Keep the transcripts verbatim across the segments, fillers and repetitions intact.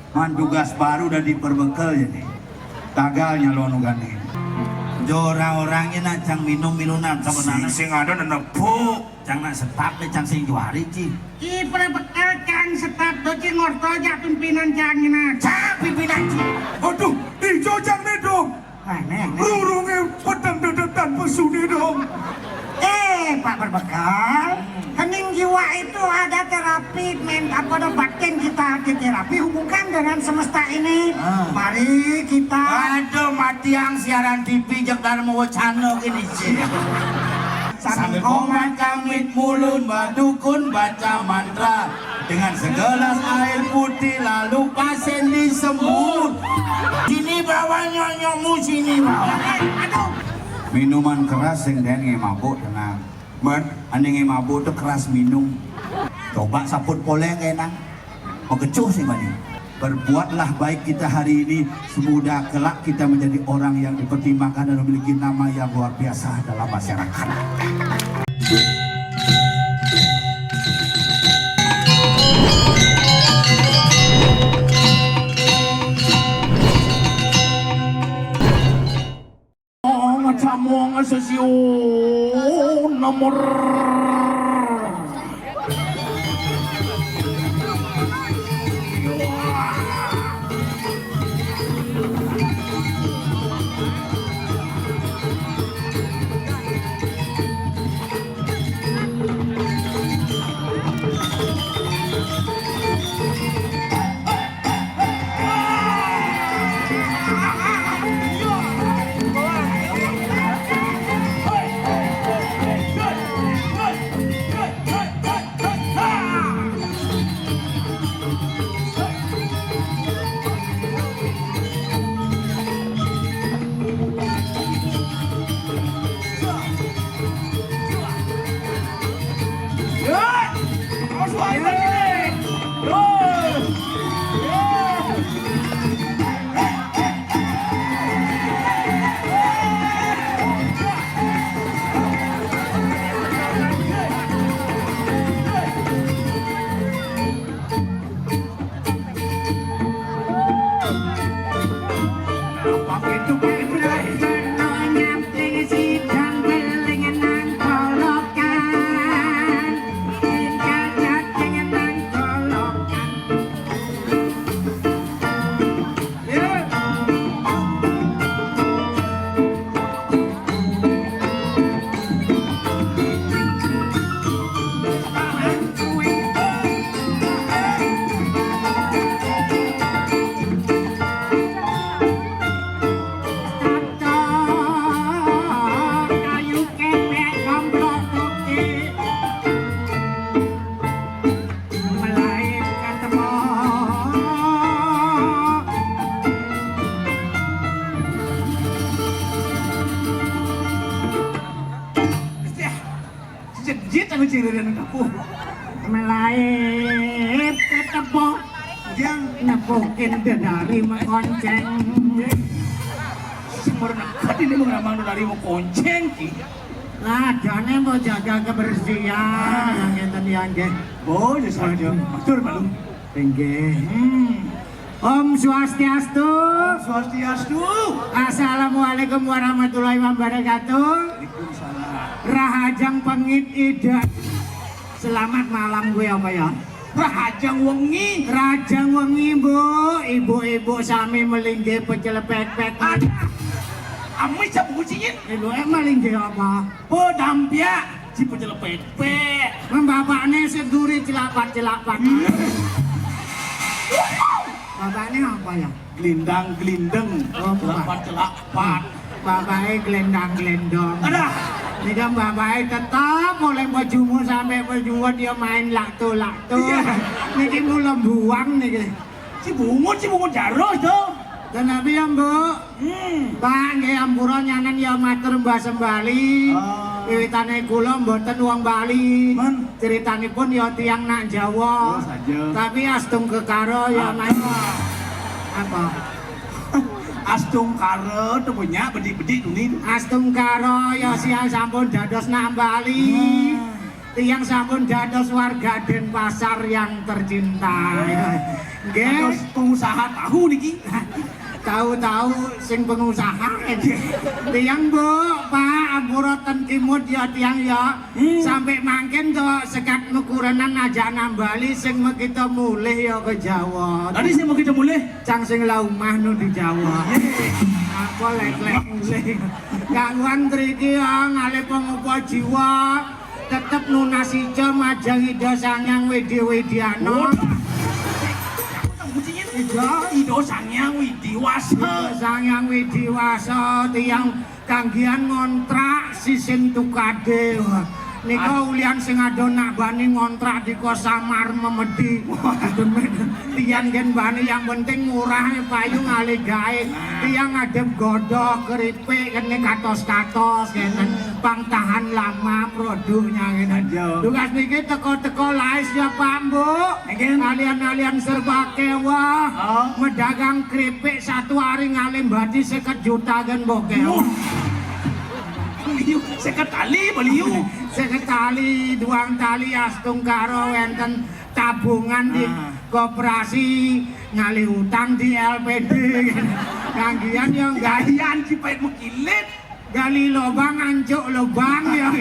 Man tugas baru dadi perbekel jani. Tagal nyalon ugane. Jo orang-orangnya nak cang minum minunan. Sing, sing ada nenepuk. Cang nak setap deh, cang sing juari, Ci. Ci, perbekel cang setap do, Ci, ngorto aja pimpinan cang ini. Cang pimpinan, Ci. Aduh, ijo cang nih dong. Aneh, aneh. Rurunge pedang dedetan pesune dong. Eh, Pak Berbekal, hening jiwa itu ada terapi men-, apa do, batin kita di terapi, hubungkan dengan semesta ini. Ah. Mari kita. Aduh, mati yang siaran T V jek Dharma Wacana gini sih. Sambil komat kamit mulun, badukun baca mantra. Dengan segelas air putih lalu pasien disemur. Sini bawa nyonyokmu, sini bawa. Minuman keras sing den nge mabuk tenang. Men, ane nge mabuk tuh keras minum. Coba saput poleng enak. Mau kecuh sih mani. Berbuatlah baik kita hari ini, semoga kelak kita menjadi orang yang dipertimbangkan dan memiliki nama yang luar biasa dalam masyarakat. Ngecamong sesio nomor. Jejit aku ciririn aku. Melaib ketepuk. Yang nepukin dedari mekonceng. Sing murna ini mau ngeramang dedari mekonceng ki. Lah, jane mau jaga kebersihan, yang ngeten ya nggih. Oh, ya saja. Matur, Pak Lung. Inggih. Hmm. Om Swastiastu. Swastiastu. Assalamualaikum warahmatullahi wabarakatuh. Waalaikumsalam. Rahajeng pengit ida. Selamat malam gue apa ya? Rahajeng wengi. Rahajeng wengi, Bu. Ibu-ibu sami melinggih pecel pepek. Ada. Amis apa kucingin? Ibu emang melinggih apa? Pedampiak. Si pecel pepek. Mem bapakne sing duri celapat-celapat. Bapakne apa ya? Gelindang gelindeng. Oh, Bapak. Celapat celapat. Bapake glendang-glendong. Ada. Niki bapake tetep oleh bojomu sampai bojomu dia main lakto-lakto. Iya. Niki mula buang niki. Si bungut, si bungut jaruh to. Tenapi ya, Mbok? Hmm. Pak, nggih ampura nyanan ya matur Mbah Sembali. Ah. Wiwitane kula mboten wong Bali. Men. Critanipun ya tiang nak Jawa. Oh, saja. Tapi Astungkara ya, ah, Mas. Apa? Astungkara to punya bedik-bedik dunin. Astungkara ya siang sampun dados nak Bali. Ah. Tiang sampun dados warga Denpasar yang tercinta. Ah. Ya. Nggih. Dados pengusaha tahu niki. Tahu-tahu sing pengusaha. Tiang, Bu, Pak, ampura ten kimud ya tiang ya. Hmm. Sampai mangkin to sekat mekurenan aja nambali sing mekita mulih ya ke Jawa. Tadi sing mekita mulih? Cang sing la umah nu di Jawa. Iya. Apa lek-lek mulih? Kangguan triki ya ngalih pengupa jiwa. Tetep nunas ijo majeng Ida Sang Hyang Widi Widiana. Waduh. Ida. Ida Sang Hyang Widi Wasa. Ida Sang Hyang Widi Wasa, tiang kanggian ngontrak sisin tukade. Wah, nika ulian sing ada nak bani ngontrak di Kosamar Memedi. Wah, demen. Tiang gen bani yang penting murah payu ngalih gawe. Tiang ngadep godok keripik kene katos-katos ngeten. Pang tahan lama produknya ngeten. Aja. Tugas niki teko-teko lais ya Pak Mbok. Nggih. Kalian-kalian serba kewah. Oh. Medagang keripik satu hari ngalih badi seket juta kan Mbok kewah. Beliau seket kali beliau. Seket kali, duang tali astungkara wenten tabungan di koperasi ngalih utang di L P D. Kanggian ya galian cipet mekilit. Gali lubang ancuk lubang ya.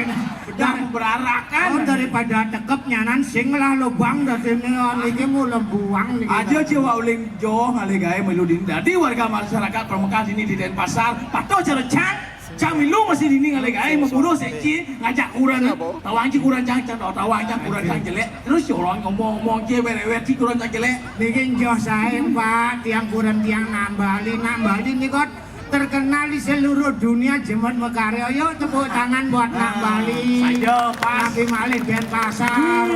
Bedah berarakan. Oh, daripada tekep nyanan sing lah lubang dadi neon iki mulem buang niki. Aja jiwa uling jo ngalih gawe melu dini dadi warga masyarakat Pamekah dini di Denpasar. Patuh cara cang. Cang milu masih dini ngalih gawe maburu sik ci ngajak kuran. Tawang ci kuran cang cang tawang cang kuran cang jelek. Terus si orang ngomong-ngomong ci weret-weret ci kuran cang jelek. Niki njoh sae, Pak, tiang kuran tiang nambali, nambali nika terkenal di seluruh dunia jemet mekarya. Yuk tepuk tangan buat Nak Bali. Saja pas. Nabi malih Denpasar.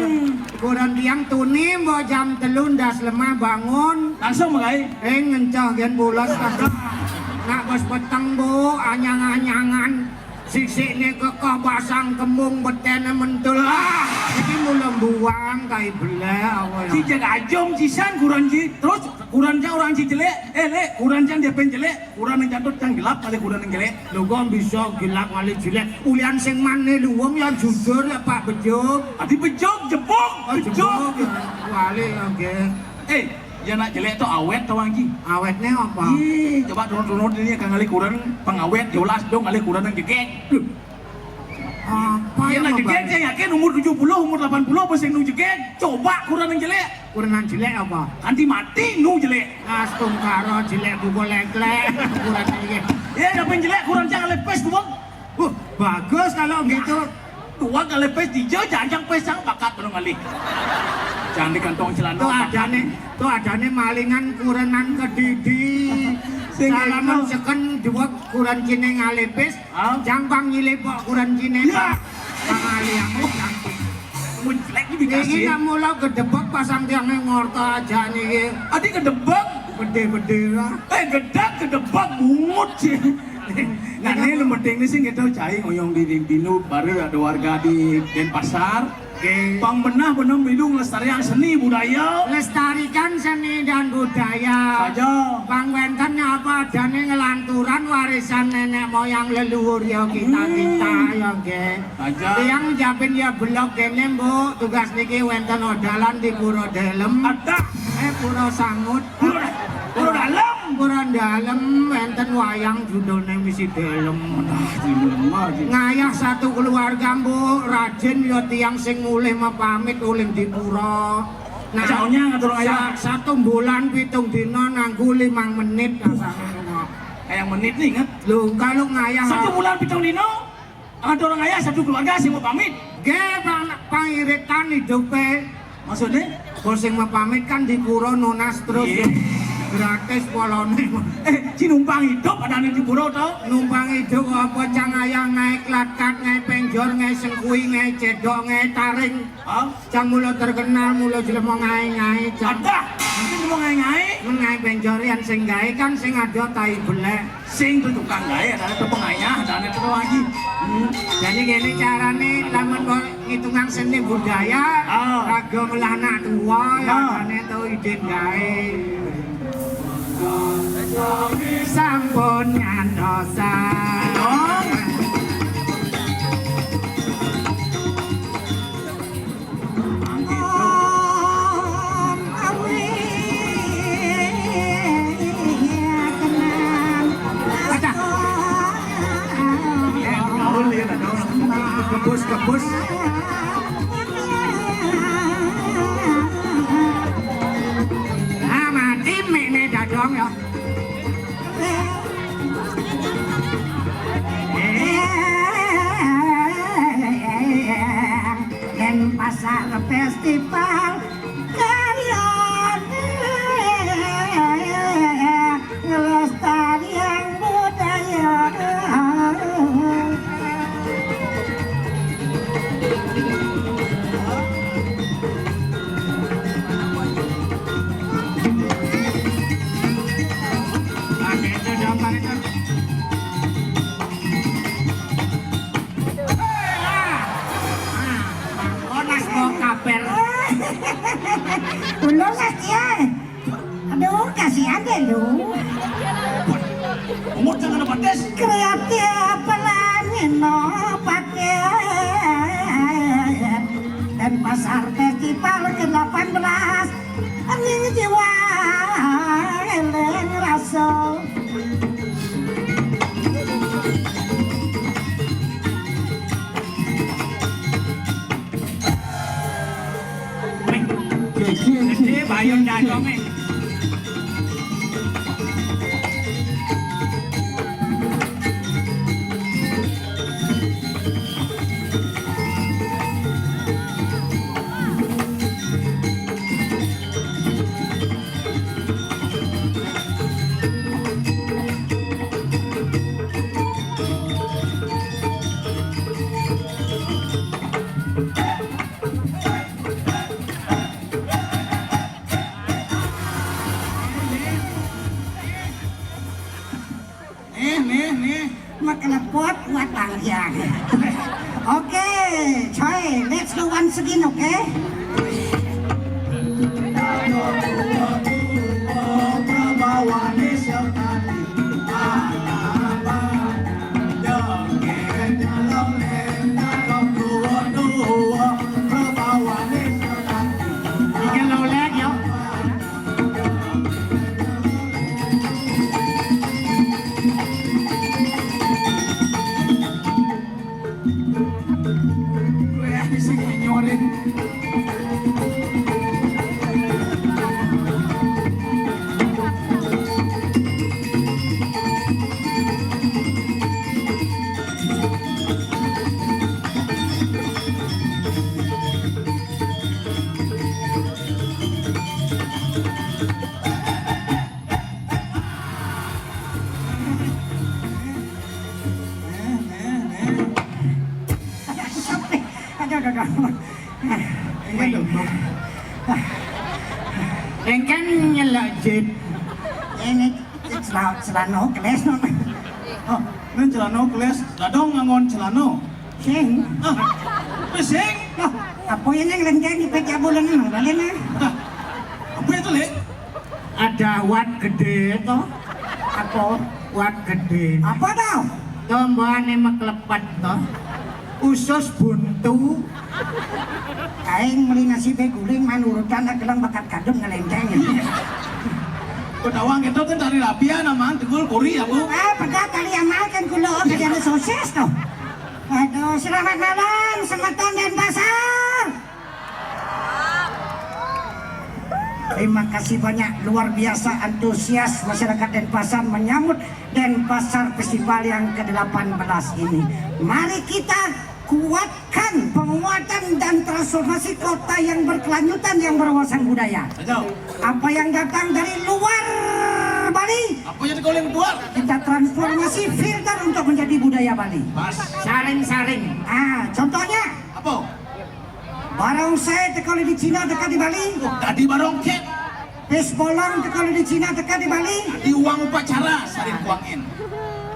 Kuran tiang tuni mbok jam telu ndas lemah bangun. Langsung megai. Eh ngencah gen bulas. Nak bos peteng, Bu, anyang-anyangan. Sisikne kekeh basang kembung betene mentul. Ah, iki mula mbuang kai belek awal. Ci jeg ajum cisan kuran ci. Terus kuran cang orang ci jelek. Eh, Lek, kuran cang dia pen jelek. Kuran yang jantut cang gelap kali kuran yang jelek. Lho kok bisa gelap kali jelek? Ulian sing mane luwung ya jujur ya Pak Bejuk. Adi Bejuk, jebuk, Oh, Bejuk. Jebuk. Wali oke. Eh, ya nak jelek to awet to Wangki. Awetne apa? Ih, coba turun-turun ini kan ngalih kuran pengawet jelas dong ngalih kuran yang jegek. Loh. Apa ya yang nak jegek saya yakin umur tujuh puluh, umur delapan puluh apa sing nu jegek? Coba kuran yang jelek. Kuran yang jelek apa? Kanti mati nu jelek. Astungkara jelek buku leklek. Kuran iki. Ya, tapi jelek kuran jangan lepes tuh, Bang. Wah, bagus kalau gitu. Dua kali pes dija janjang pes yang bakat belum kali. Jangan di kantong celana. Tuh adane, tuh adane malingan kurenan kedidi. Salaman seken dua kuran cine ngalih pes. Jang pang nyilih pok kuran cine. Ya. Pang alih aku. Mun jelek iki dikasih. Iki nak mula gedebek pasang tiange ngorta aja niki. Adi gedebek. Gede-gede lah. Eh gedek gedebek bungut sih. Nah, ini lu penting nih sih kita cai ngoyong di, di Binu, baru ada warga di Denpasar. Oke. Pang benah benem bidu ngelestarian seni budaya. Lestarikan seni dan budaya. Saja. Pang wenten apa adane ngelanturan warisan nenek moyang leluhur ya kita-kita ya nggih. Saja. Tiang japin ya belok kene, Mbok. Tugas niki wenten odalan di Pura Delem. Ada. Eh, Pura Sangut. Pura, Pura Dalem. Pura Dalem wenten wayang judulne misi Delem. Ah, di rumah iki. Ngayah satu keluarga, Mbok, rajin ya tiang sing mulih mapamit ulih di pura. Nah, jauhnya ngatur ngayah. Sa-, satu bulan pitung dina nganggo limang menit rasane. Kayak menit nih inget. Lho, kalau ngayah satu bulan pitung dina? Ada orang ayah satu keluarga sing mau pamit. Nggih, pang-, pangiritan hidupe. Maksudnya? Kok sing mau pamit kan di pura nunas terus. Iya. Gratis polone. Eh, ci numpang hidup ada di pura to? Numpang hidup apa cang ayah ngae klatkat, ngae penjor, ngae sengkui, ngae cedok, ngae taring. Hah? Cang mula terkenal, mula jelema ngae-ngae, cang. Adah, mungkin mau ngae-ngae. Ngae penjorian sing gae kan sing ada tai belek. Sing tuh tukang gawe, ada tuh pengayah, ada tuh lagi. Hmm. Jadi gini carane lamun mau ngitungan seni budaya, ah, raga melah anak tua, ah, adane tuh idin gawe. Sampun nyantosan. Oh. Om Awi. Ya. Denpasar Festival karya ngelestariang budaya. Pakai itu dong, Pak Retor. Onas mau kaper. Ulo, Mas, ya. Aduh, kasihan deh lu. Umur jangan ada batas. Kreatif pelan inovatif. Denpasar Festival kedelapan belas. Ning jiwa eling rasa. Gede bayam dadonge. Nih, nih, nih. Makelepot kuat panjang. Oke, coy, let's go once again, oke? Tiga lolek, yuk. Gue aja sih nyorin. Aduh, aduh, aduh. Engken nyelak jit. Ini celana, celana keles, non. Oh, ini celana keles. Dadong nganggon celana. Sing. Ah, sing. Loh, apa ini ngelengkeng di pecah bulan ini, balen, ah? Ah, apa itu, Lek? Ada wat gede to. Apa? Wat gede. Apa tau? Tombane meklepet to. Usus buntu. Aing meli nasi be guling man urutan gelang bakat kadem ngelengkeng. Pedawang itu kan tari rapian aman tegul kuri ya, Bu. Ah, pegat tali amal kan kula kejana sosis to. Aduh, selamat malam semeton Denpasar. Terima kasih banyak, luar biasa antusias masyarakat Denpasar menyambut Denpasar Festival yang kedelapan belas ini. Mari kita kuatkan penguatan dan transformasi kota yang berkelanjutan, yang berwawasan budaya. Betul. Apa yang datang dari luar Bali, apa yang digoling luar? Kita transformasi, filter untuk menjadi budaya Bali. Pas. Saring-saring. Ah, contohnya? Apa? Barongsai teka di Cina teka di Bali. Oh, tadi barongsai. Pis bolong teka di Cina teka di Bali. Di uang upacara saling kuangin.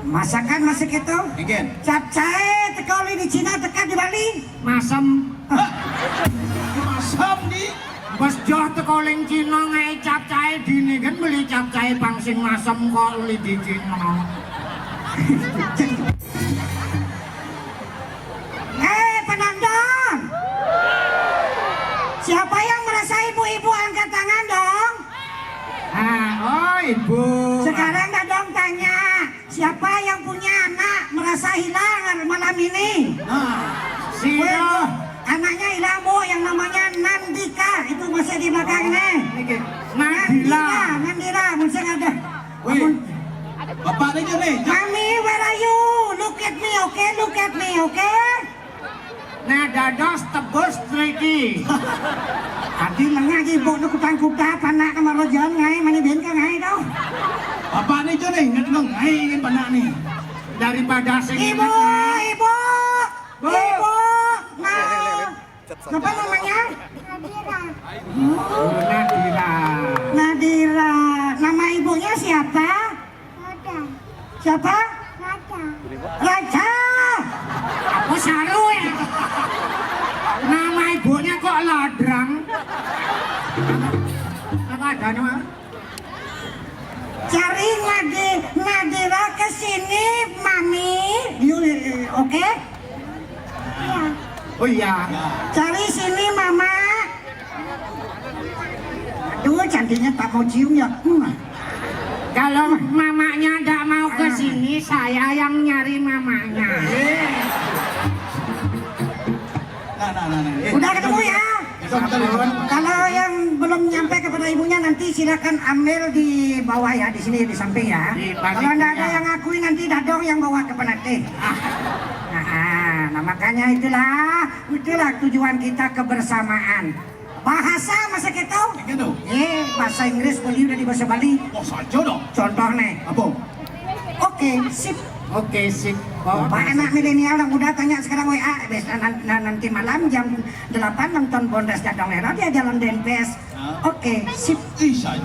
Masakan masih gitu. Engken. Capcay teka di Cina teka di Bali. Masem. Hah? Masem di. Bes joh teka ling Cina ngae capcay dini kan beli capcay pang sing masem kok li di Cina. Eh, penonton. Siapa yang merasa ibu-ibu angkat tangan dong? Ah, oh, ibu. Sekarang Dadong tanya, siapa yang punya anak merasa hilang malam ini? Nah, si Weh, Bu, anaknya hilang, Bu, yang namanya Nandika, itu masih di belakang nih. Niki. Nandila. Nandila, Nandila, mesti ada. Woi, bapak ni je ni. Mami, where are you? Look at me, okay? Look at me, okay? Nah, dados tebus triki. Adi lengah ibu tu kutang kuda, panak kamar rojan ngai, mani bin ka ngai tau. Bapak ni je ni, ingat ngai, ingat panak ni. Daripada sing Ibu, ingat, ibu, Bu. Ibu, nah. Siapa namanya? Nadira. Oh, Nadira. Nadira. Nama ibunya siapa? Raja. Siapa? Raja. Raja. Aku saru ya. Nama ibunya kok Ladrang? Apa ada nama? Cari Nadi-, Nadira ke sini, Mami. You, oke? Iya. Oh iya. Cari sini, Mama. Aduh, cantiknya tak mau cium ya. Hmm. Kalau mamanya ndak mau ke sini, saya yang nyari mamanya. Nah, nah, nah, nah. Eh, udah ketemu ya? Itu betul, ya. Kalau yang belum nyampe kepada ibunya, nanti silakan ambil di bawah ya, di sini, di samping ya. Di panitia. Kalau ndak ada yang ngakui, nanti Dadong yang bawa ke penatih. Ah. Nah, nah, makanya itulah, itulah tujuan kita kebersamaan. Bahasa masa kita. Gitu. Eh, bahasa Inggris boleh udah di bahasa Bali. Oh, saja dong. Contoh nih. Apa? Oke, sip. Oke, sip. Oh, Bapak anak milenial yang muda tanya sekarang W A, bes-, nan-, nan-, nanti malam jam delapan nonton Bondas Dadong Lero dia jalan Denpes. Hah? Oke, sip. Ih, saja.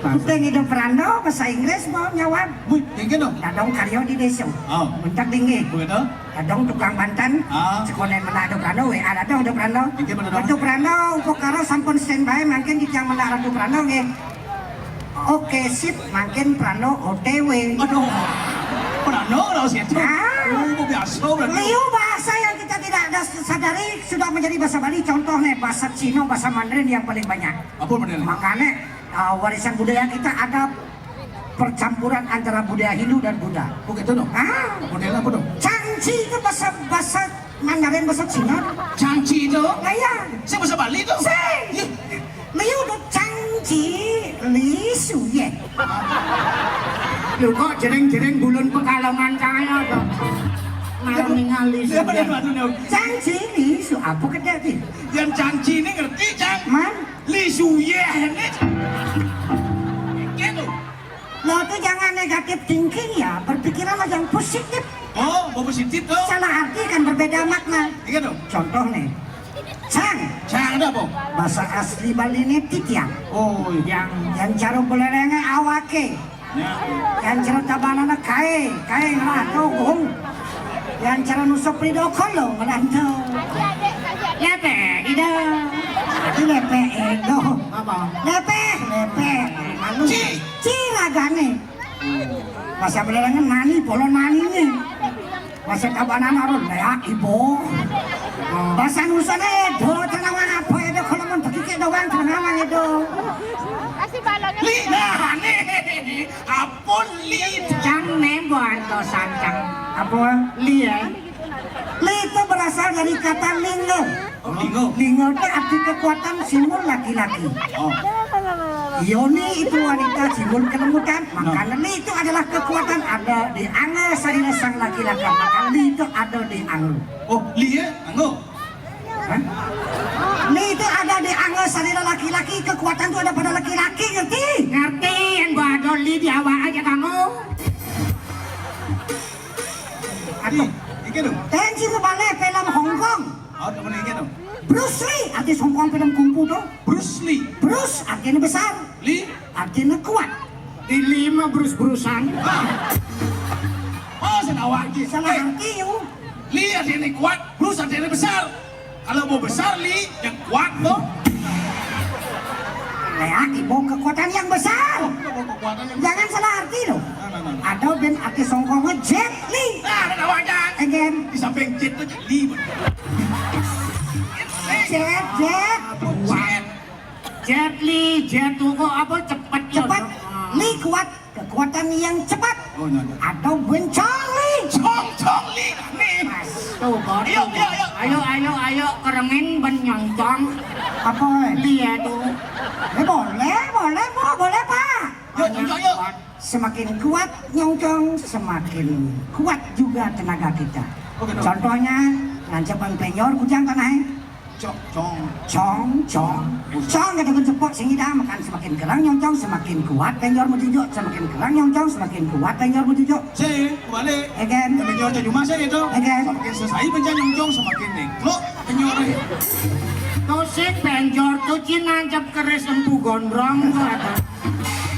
Kuping hidup Rando, bahasa Inggris mau nyawab. Wih, yang gitu. Dadong karyo di desa. Oh. Mentak tinggi. Begitu? Dadong tukang banten. Ah. Sekolah mendak Dadong Prando, W A Dadong Dadong Prando. Inggih, Dadong. Dadong Prando, upakara sampun standby, mangkin titiang mendak Dadong Prando nggih. Oke, sip, mangkin Prando O T W. Aduh. Prando kalau situ. Ah. Oh, biasa berarti. Liu bahasa yang kita tidak ada sadari sudah menjadi bahasa Bali. Contoh nih, bahasa Cina, bahasa Mandarin yang paling banyak. Apa benar? Makanya, uh, warisan budaya kita ada percampuran antara budaya Hindu dan Buddha. Oh, gitu, no? Ah. Model apa, no? Cangci itu bahasa, bahasa Mandarin, bahasa Cina. Cangci itu? Nah, iya. Saya bahasa Bali itu? Saya. Iya. Liu do cangci, li su ye. Lho, kok jering-jering bulun Pekalongan kaya to? Malah ningali su ye. Siapa dia, Pak Tunau? Cangci, li su, apa kedek ki? Yang cangci ini ngerti, Cang? Man? Li su ye ini. Gitu. Lo tuh jangan negatif thinking ya, berpikiranlah yang positif. Oh, mau positif tuh. Salah arti kan berbeda makna. Iya dong. Contoh nih, Cang. Cang ada apa? Bahasa asli Bali ini titiang. Oh, iya. Yang, yang cara belerengnya awake. Ya. Yang cara tabanana kae, kae ngelantung. Yang cara nusuk pridokon lo ngelantung. Lepe, ida. Itu lepe, edo. Apa? Lepe, lepe. Malu. Ci. Ciragane. Bahasa Belerangnya nani, polo nani nih. Bahasa Tabanan harus leak ibu. Bahasa Nusana edo, tenawang apa edo, kalau mau pergi ke doang, tenawang edo. Kasih balonnya. Li, nah, nih. Apa li? Cang nembo antosan, Cang. Apa? Li, ya. Li itu berasal dari kata lingo. Oh, lingo. Lingo itu arti kekuatan simbol laki-laki. Oh. Yoni itu wanita simbol kelembutan. Nah. Maka li itu adalah kekuatan ada di anga sarira sang laki-laki. Maka li itu ada di anga. Oh, li ya? Anga. Hah? Li itu ada di anga sarira laki-laki. Kekuatan itu ada pada laki-laki, ngerti? Ngerti, yang gua ada li di awak aja kamu. Aduh. Iki lho. Tensi mau balik film Hong Kong. Oh, temen iki lho. Bruce Lee, artis Hong Kong film kungfu tuh. Bruce Lee. Bruce artinya besar. Lee. Artinya kuat. Di lima brus-brusan. Ah. Oh, sing awak iki. Salah arti yo. Lee artinya kuat, Bruce artinya besar. Kalau mau besar, Li, yang kuat tuh. Lea, ibu kekuatan yang besar. Kekuatan yang Jangan salah arti loh. Nah, nah, nah, nah. Ada band artis Hong Kong Jet Li. Nah, ada tahu aja. Again. Di samping Jet tuh Jet Li. Jet, Jet. Jet. Jet Li, Jet tuh kok apa cepet ya, Cepet. Dok? Ah. Li kuat. Kekuatan yang cepat. Oh, nah, nah. Atau bencong li. Cong, cong li, nih. Mas, tuh, baru Ayo, tuh. Ayo, ayo. Ayo, ayo, ayo, kerengin ben nyongcong. Apa, eh? Li ya tuh. Eh, boleh, boleh, Bu, boleh, Pak. Nyongcong, yuk. Semakin kuat nyongcong, semakin kuat juga tenaga kita. Oke, dong. Contohnya, nancep bang penyor kujang tanah, eh. Cong, cong. Cong, cong. Cong, kata kun cepok sing ida, makan semakin kerang nyongcong, semakin kuat penyor mujujuk, semakin kerang nyongcong, semakin kuat penyor mujujuk. Si, balik. Again. Penyor cuma saya itu. Again. Semakin selesai pencah nyongcong, semakin nengklok penyor. Tusik penjor tuh cina nancep keris empu gondrong tuh ada.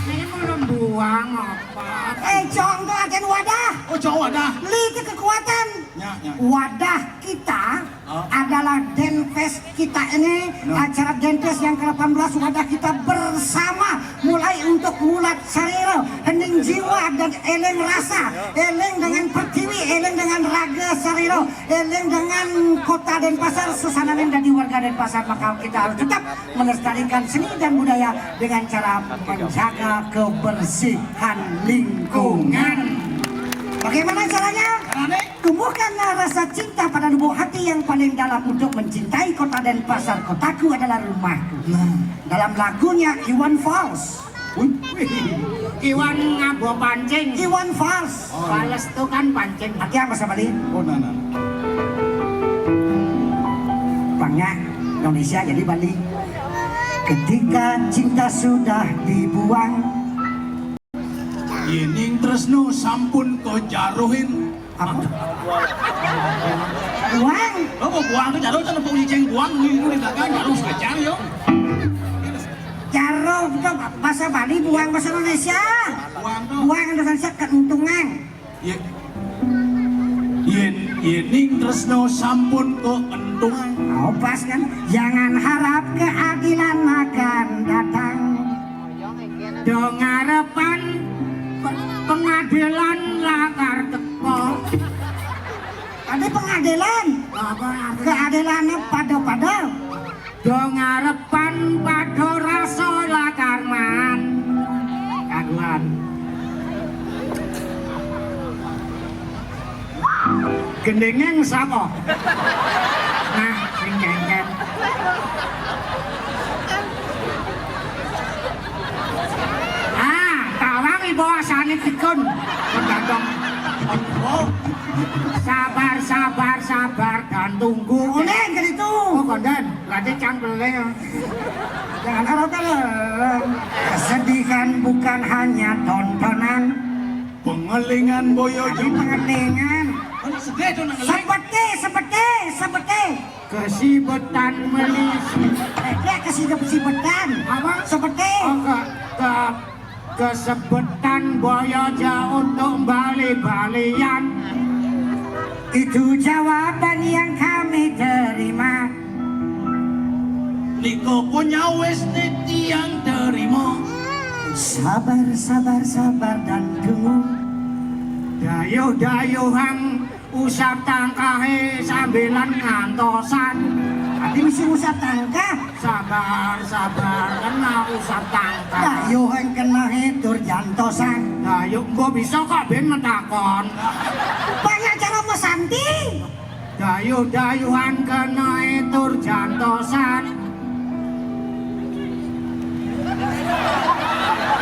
Ini belum buang apa? Eh, cong tuh agen wadah. Oh, cong wadah. Li ke kekuatan. Ya, ya. Wadah kita, oh, adalah denfest kita ini, benar, acara denfest yang kedelapan belas, wadah kita bersama, mulai untuk mulat sarira, hening jiwa, dan eling rasa, eling dengan pertiwi, eling dengan raga sarira, eling dengan kota Denpasar, sesananing dadi warga Denpasar, maka kita harus tetap melestarikan seni dan budaya dengan cara menjaga kebersihan lingkungan. Bagaimana caranya? Caranya? Tumbuhkanlah rasa cinta pada lubuk hati yang paling dalam untuk mencintai kota Denpasar. Kotaku adalah rumahku. Nah. Dalam lagunya Iwan Fals. Wih, wih. Iwan ngabo pancing. Iwan Fals. Oh, iya. Fals itu kan pancing. Artinya apa, bahasa Bali? Oh, nah, nah. Pangak Indonesia jadi Bali. Ketika cinta sudah dibuang. Yening tresno sampun kajaruhin. Apa? Buang. Lo mau buang tuh jarum kan, mau nyicing buang, ini, ini di belakang jarum sekejar, yo. Jarum itu bahasa Bali, buang bahasa Indonesia. Buang tuh. Buang Indonesia, keentungan. Ye-, yen, yening tresno sampun keentungan. Oh, pas kan? Jangan harap keadilan akan datang. Dong arepan pe-, pengadilan lakar teko. Tadi pengadilan. Apa? Keadilannya pada-pada. Dong arepan padha rasa lakar man. Kaguan. Gendengeng sapa? Nah, sing kengken. Ah, tawang ibu asane dikon. Tergantung. Oh. Sabar, sabar, sabar dan tunggu. Ngene ngene itu. Oh, konden. Berarti cang peleng. Jangan harap-harap. Kesedihan bukan hanya tontonan. Pengelingan boyo. Tapi pengelingan. Mana sedih tuh nang ngeling? Sepeti, sepeti, sepeti. Kesibetan meli. Eh, dia keside-, kesibetan. Apa? Sepeti. Oh, ke, ke, kesebetan boyo aja untuk bali-balian. Itu jawaban yang kami terima. Nika pun nyawis titiang terima. Sabar, sabar, sabar dan tunggu. Dayuh-dayuhang usap tangkahe sambilan ngantosan. Ati mesti usap tangkah. Sabar, sabar, kena usap tangkah. Dayuhang kenahe tur jantosan. Dayuh, mbok bisa kok ben metakon. Banyak cara mesanti. Dayuh-dayuhan kenae tur jantosan.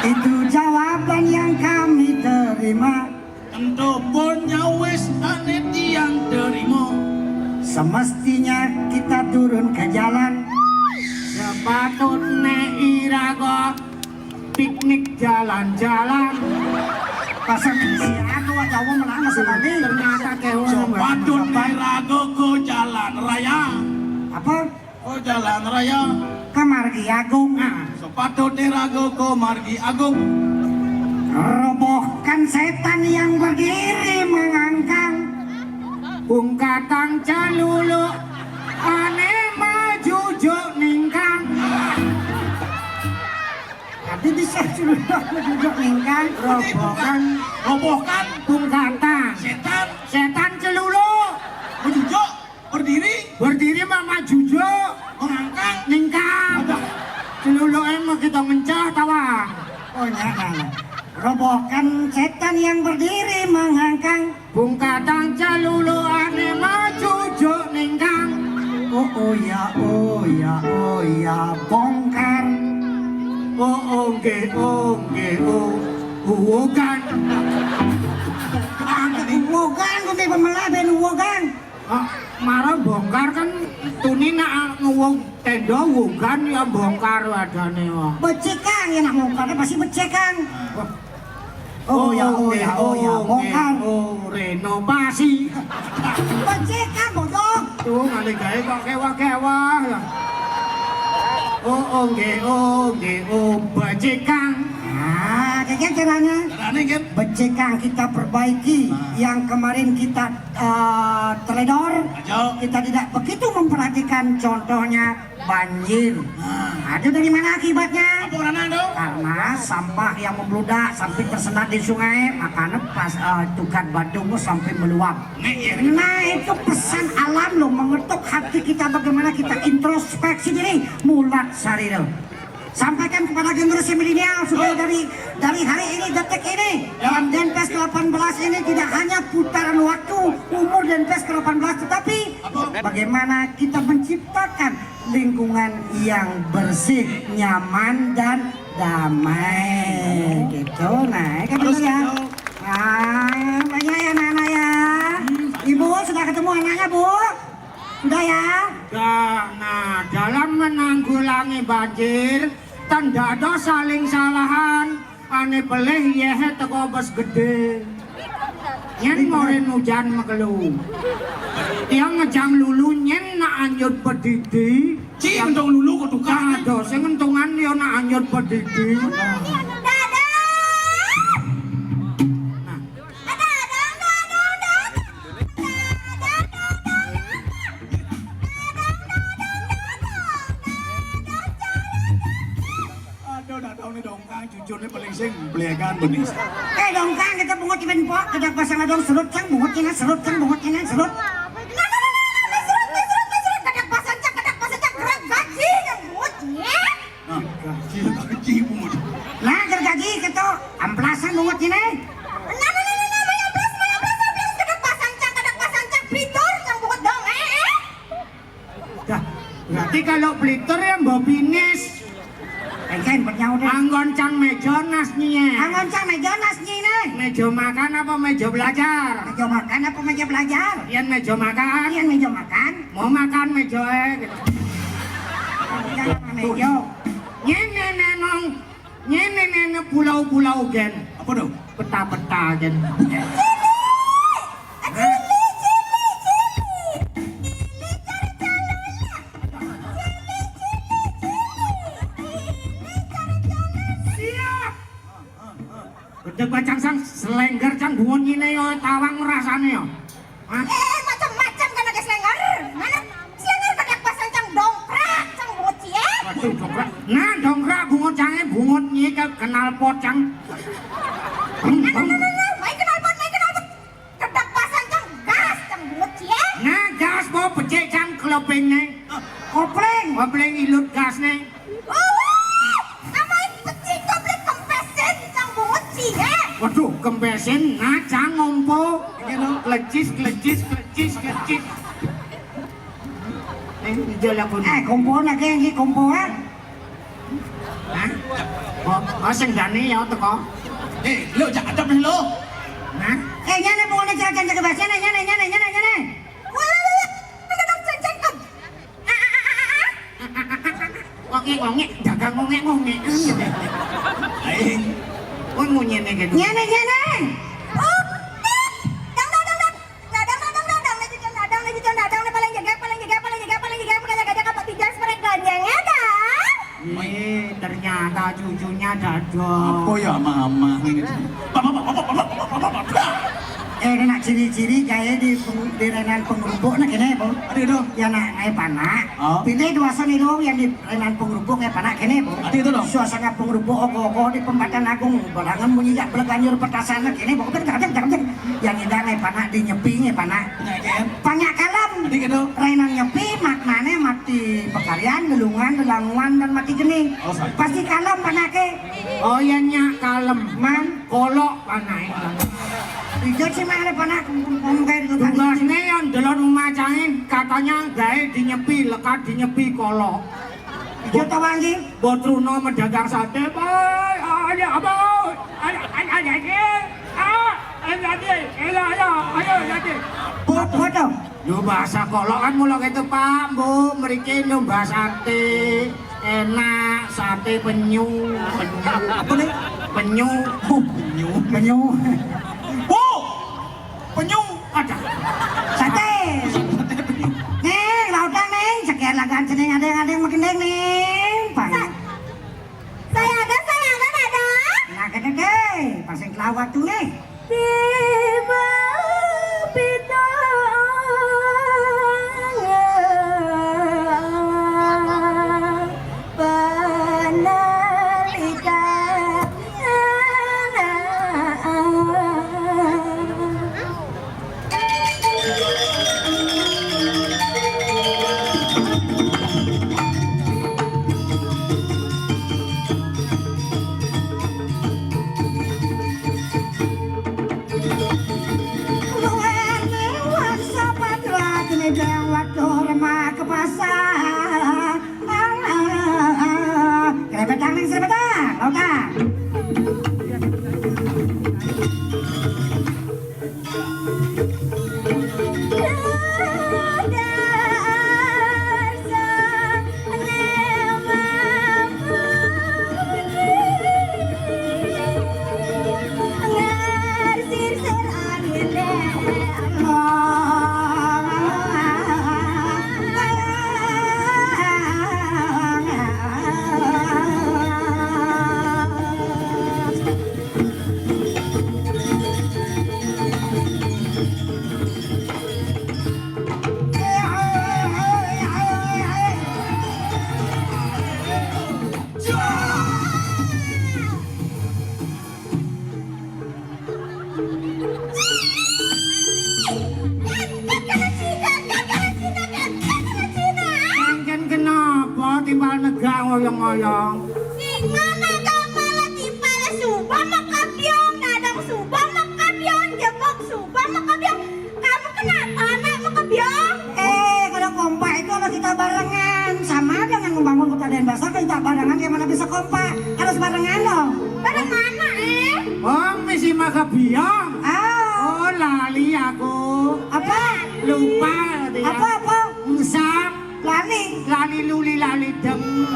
Itu jawaban yang kami terima. Ento pun nyawis ane tiang terima. Semestinya kita turun ke jalan. Sepatutne iraga piknik jalan-jalan. Pasang isi aku aja wong menang sekali. Ternyata kewong. Sepatutne raga ke jalan raya. Apa? Oh, jalan raya. Ke Margi Agung. Nah, sepatutne raga ke Margi Agung. Robohkan setan yang berdiri mengangkang. Pungkatang celulu ane majujuk ningkang. Tapi bisa celulu majujuk ningkang. Robohkan. Robohkan. Pungkatang. Setan. Setan celulu. Majujuk. Berdiri. Berdiri mah majujuk. Mengangkang. Ningkang. Apa? Celulu emang kita ngencah tawang. Oh, ya, nah, nah. Robohkan setan yang berdiri mengangkang. Bungkatang celulu ane majujuk ningkang. Oh, oh ya, oh ya, oh ya, bongkar. Oh, oh, nggih, oh, nggih, oh. Uwogan. Uwogan, kuwi pemelah ben uwogan. Ah, mara bongkar kan tuni nak nguwung tenda uwogan ya bongkar wadane, wah. Becik, Kang, ya nak bongkar pasti becik, Kang. Wah. Oh, ya, oh, ya, oh, ya, oh, bongkar. Oh, renovasi. Becik, Kang, bodoh. Tuh, ngale gawe kok kewah-kewah ya. Oh, oh, nggih, oh, nggih, oh, becik, Kang. Ah, kayak caranya. Caranya, kan? Becik, Kang, kita perbaiki. Nah. Yang kemarin kita, eh, teledor, ayo. Kita tidak begitu memperhatikan, contohnya banjir. Nah. Itu dari mana akibatnya? Apa karena itu? Karena sampah yang membludak sampai tersendat di sungai, makanya pas, eh, tukad Badung sampai meluap. Nek, ya. Nah, itu pesan alam loh, mengetuk hati kita, bagaimana kita introspeksi diri, mulat sarira. Sampaikan kepada generasi milenial supaya dari dari hari ini, detik ini, dalam Denpes ke delapan belas ini tidak hanya putaran waktu umur Denpes ke delapan belas, tetapi bagaimana kita menciptakan lingkungan yang bersih, nyaman, dan damai. Gitu. Nah, kan harus gitu ya. Gitu. Nah, banyak ya anak-anak ya. Ibu sudah ketemu anaknya, Bu? Sudah ya? Sudah. Nah, dalam menanggulangi banjir, tanda ada saling salahan, ane pelih yehe teko bes gede. Yen moren ujan mekelu. Tiang ngejang lulu nyen nak anjut pedidi. Ci ngentong lulu kok tukang. Ada sing ngentongan ya nak anjut pedidi. Dadah. Nah. Ada, ada, ada, ada, ada. Aduh, dak tau nih dongkang, jujur nih paling sing blegan bening. Eh, dongkang, kita bungut iben pok, kita pasang dong serut cang bungut ini, serut cang bungut ini, serut. Nah, nah, nah, nah, nah, serut, nah, serut, nah, serut, kedak pasang cang, kedak pasang cang, gerak gaji, yang bungut, nyet. Nah, gaji, gaji bungut. Nah, gergaji kita amplasan bungut ini. Nah, nah, nah, nah, nah, mayang plus, mayang plus, mayang plus, kedak pasang cang, kedak pasang cang, plitur, cang bungut dong, eh, eh. Dah, berarti kalau plitur ya mbok pinis. Engken, bernyau deh. Anggon cang meja nas nyie. Anggon cang meja nas nyie, nih. Meja makan apa meja belajar? Meja makan apa meja belajar? Yen meja makan. Yen meja makan. Mau makan meja, eh, gitu. Jangan meja. Nyene nenong, nyene nene pulau-pulau gen. Apa tuh? Peta-peta gen. Siap. Gedeg bacang sang selengger cang bungut nyine yo tawang rasane yo. Hah? Eh, macam-macam kan ada selengger. Mana? Selengger kedak pasang cang dongkrak, cang bungut cie. Waduh, dongkrak. Nah, dongkrak bungut cange bungut nyi ke knalpot cang. Nah, nah, nah, nah, nah. Main knalpot, main knalpot. Kedak pasang cang gas, cang bungut cie. Nah, gas mau becek cang kelepingne. Kopling. Kopling ilut gasne. Wah, sama itu peci kopling kempesin, cang bungut cie. Waduh, kempesin, nah, cang ngompo. Gitu, klecis, klecis, klecis, klecis. Eh, dia lagu. Eh, kompoan lagi yang kompoan. Hah? Oh, oh, sing dani ya teko. Eh, lo jak adem lo. Hah? Eh, nyane pokoknya jangan jaga bahasa nyane, nyane, nyane, nyane, nyane. Wah, wah, wah, wah. Ada dong, cek, cek, em. Ah, ah, ah, ah, ah. Ngongek, ngongek, dagang ngongek, ngongek. Aing. Kon ngunyene gitu. Nyane, nyane. Oh, eh, dang, dang, dang, dang. Dadang, dadang, dadang, nih cucun dadang, nih cucun dadang, nih paling jegek, paling jegek, paling jegek, paling jegek, paling jegek, apa tiga seperti ganjengnya, dang? Ih, ternyata cucunya dadang. Apa ya, Mama? Ini. Papa, papa, papa, papa, papa, papa, papa. Eh, ini nak ciri-ciri kayak di peng-, di renan pengerupuk nak kene, Bu. Aduh, aduh. Ya nak, naik panak. Oh. Pilih dua seni dong yang di renan pengerupuk kayak panak kene, Bu. Aduh, itu dong. Suasana pengerupuk oko-oko di Pempatan Agung, berangan bunyi jak beleganjur petasan nak kene, Bu. Kan jangan, jangan, jangan. Yang indah naik panak di nyepi, naik panak. Panak kalem. Aduh, gitu. Renan nyepi, maknanya mati pekarian, lelungan, lelanguan, dan mati geni. Oh, sorry. Pasti kalem panake. Oh, iya, nyak kalem. Man. Kolok panai. Ijo sih mah ada panak, ngomong kayak gitu. Tugasnya yang delon rumah cangin, katanya gawe dinyepi, lekat dinyepi kolok. Kota Wangi. Botruna medagang sate, Pak. Ayo, apa? Ayo, ayo, ayo, ayo. Ah, ayo, ayo, ayo, ayo, ayo. Bot-, bodo. Yo, bahasa kolok kan mula gitu, Pak. Mbok mriki nyoba sate. Enak, sate penyu. Penyu. Apa nih? Penyu. Oh, penyu. Penyu. Bu! Penyu. Ada. Sate. Ning, lautang, Ning. Sekian lagan sing adeng-adeng magendeng, Ning. Pang. Sa-, saya ada, saya ada, ada. Nah, gede deh. Pasing kelawat tuh, Ning. Tiba pita panalika. Luwene wangsa patra jenejang waktu remak ke pasar. Kerebetan ning serebetan, oke. Kenapa timbal negak ngoyong-ngoyong? Sing ngono to malah timbal suba makabyong, nadang suba makabyong, jebok suba makabyong. Kamu kenapa, Nak, makabyong? Eh, kalau kompak itu harus kita barengan. Sama dengan membangun kota Denpasar, kita barengan, gimana bisa kompak? Harus barengan dong. Barengan, Nak, eh? Oh, misi makabyong. Ah. Oh, lali aku. Apa? Lupa dia. Apa, apa? Musang. Lali. Lali luli lali dem.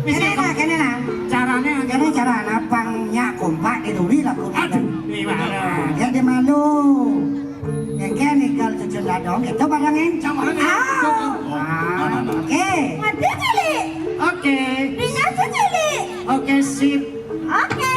Kene nah, kene nah. Carane kene cara anak pang nyak kompak di duli lah. Aduh, gimana? Ya, dia malu. Yang kene kalau cucun ladong itu barangin. Sama barangin. Ah. Ah, oke. Mati cili. Oke. Ringan cili. Oke, sip. Oke.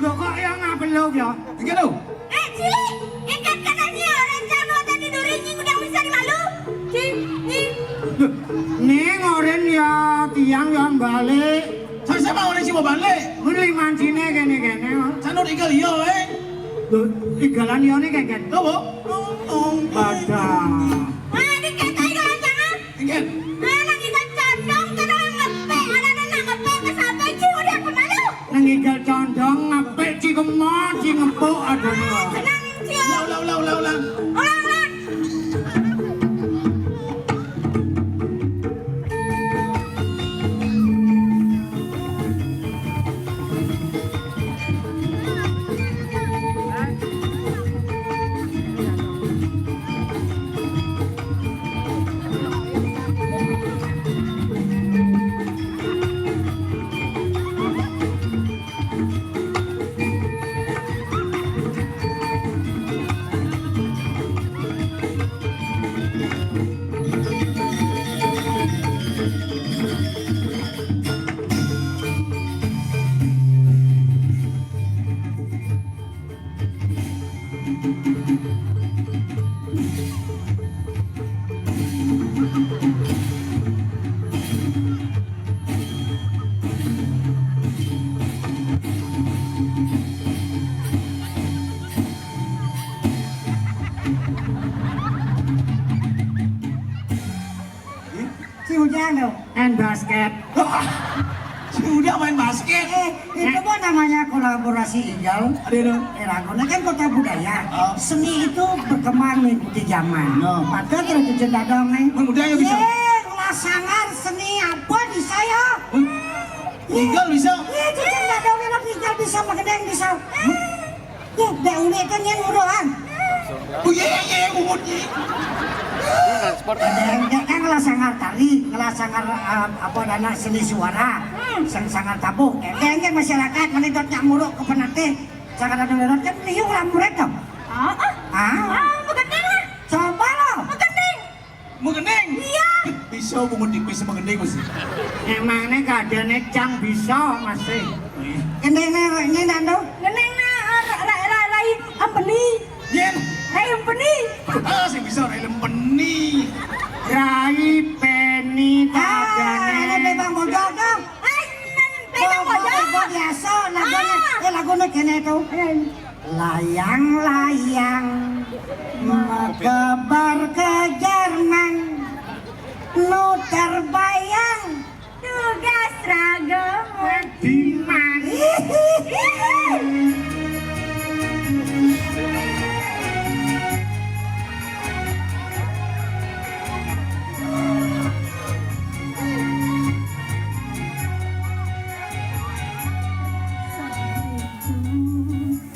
Lho, kok ya ngabelok ya? Iki lho. Eh, cilik, ikat katanya orang jano tadi duri nying udah bisa dimalu. Cing, nying. Lho, ning oren ya tiang ya balik. Saya sama orang sih mau balik. Mun liman sine kene-kene. Sanur igal iya, eh. Lho, igalan ya ne keket. Lho, Bu. Badah. Wah, ini katanya orang jangan. Nggih. Anak kita condong, terus ngepek. Anak-anak ngepek ke sampai cium dia kemalu. Nang ngigel condong, ngepek, ci kemon, ci ngepuk, aduh. Senang, cium. Ulang, ulang, ulang, ulang, ulang. Ulang, ulang. Si Ujang tuh. Main basket. Wah, si Ujang main basket. Eh, itu pun namanya kolaborasi Igal. Ada dong. Eh, Ragunan kan kota budaya. Oh. Seni itu berkembang mengikuti zaman. No. Padahal tradisi dadong nih. Mun budaya bisa. Ye, ngelah sangar seni apa bisa ya? Hmm. Igal bisa. Ye, cucun dadong enak Igal bisa, magendeng bisa. Hmm. Tuh, da uli kan yang nguruan. Oh iya iya iya, bungut iya. Yang, yang, yang ngelah sangar tari, ngelah sangar, eh, apa dana seni suara, sang sangar tabuh. Yang, yang masyarakat menidot nyak muruk ke penatih. Sangar ada lewat kan liu lah murid dong. Ah, ah. Ah, begending lah. Coba lo. Begending. Mengeneng. Iya. Bisa bungut bisa mengeneng mesti. Emangnya keadaannya cang bisa masih. Kendengnya ini nandu. Ngeneng na ra ra ra rai empeni. Yen. Rai empeni. Ah, sing bisa rai lempeni. Rai peni. Ah, keadaannya. Ini memang bojol dong. Ai, nang memang bojol. Bojol biasa, lagunya, ah, eh, lagunya kene tuh. Layang-layang mekebar ke Jerman, nu terbayang tugas raga Diman.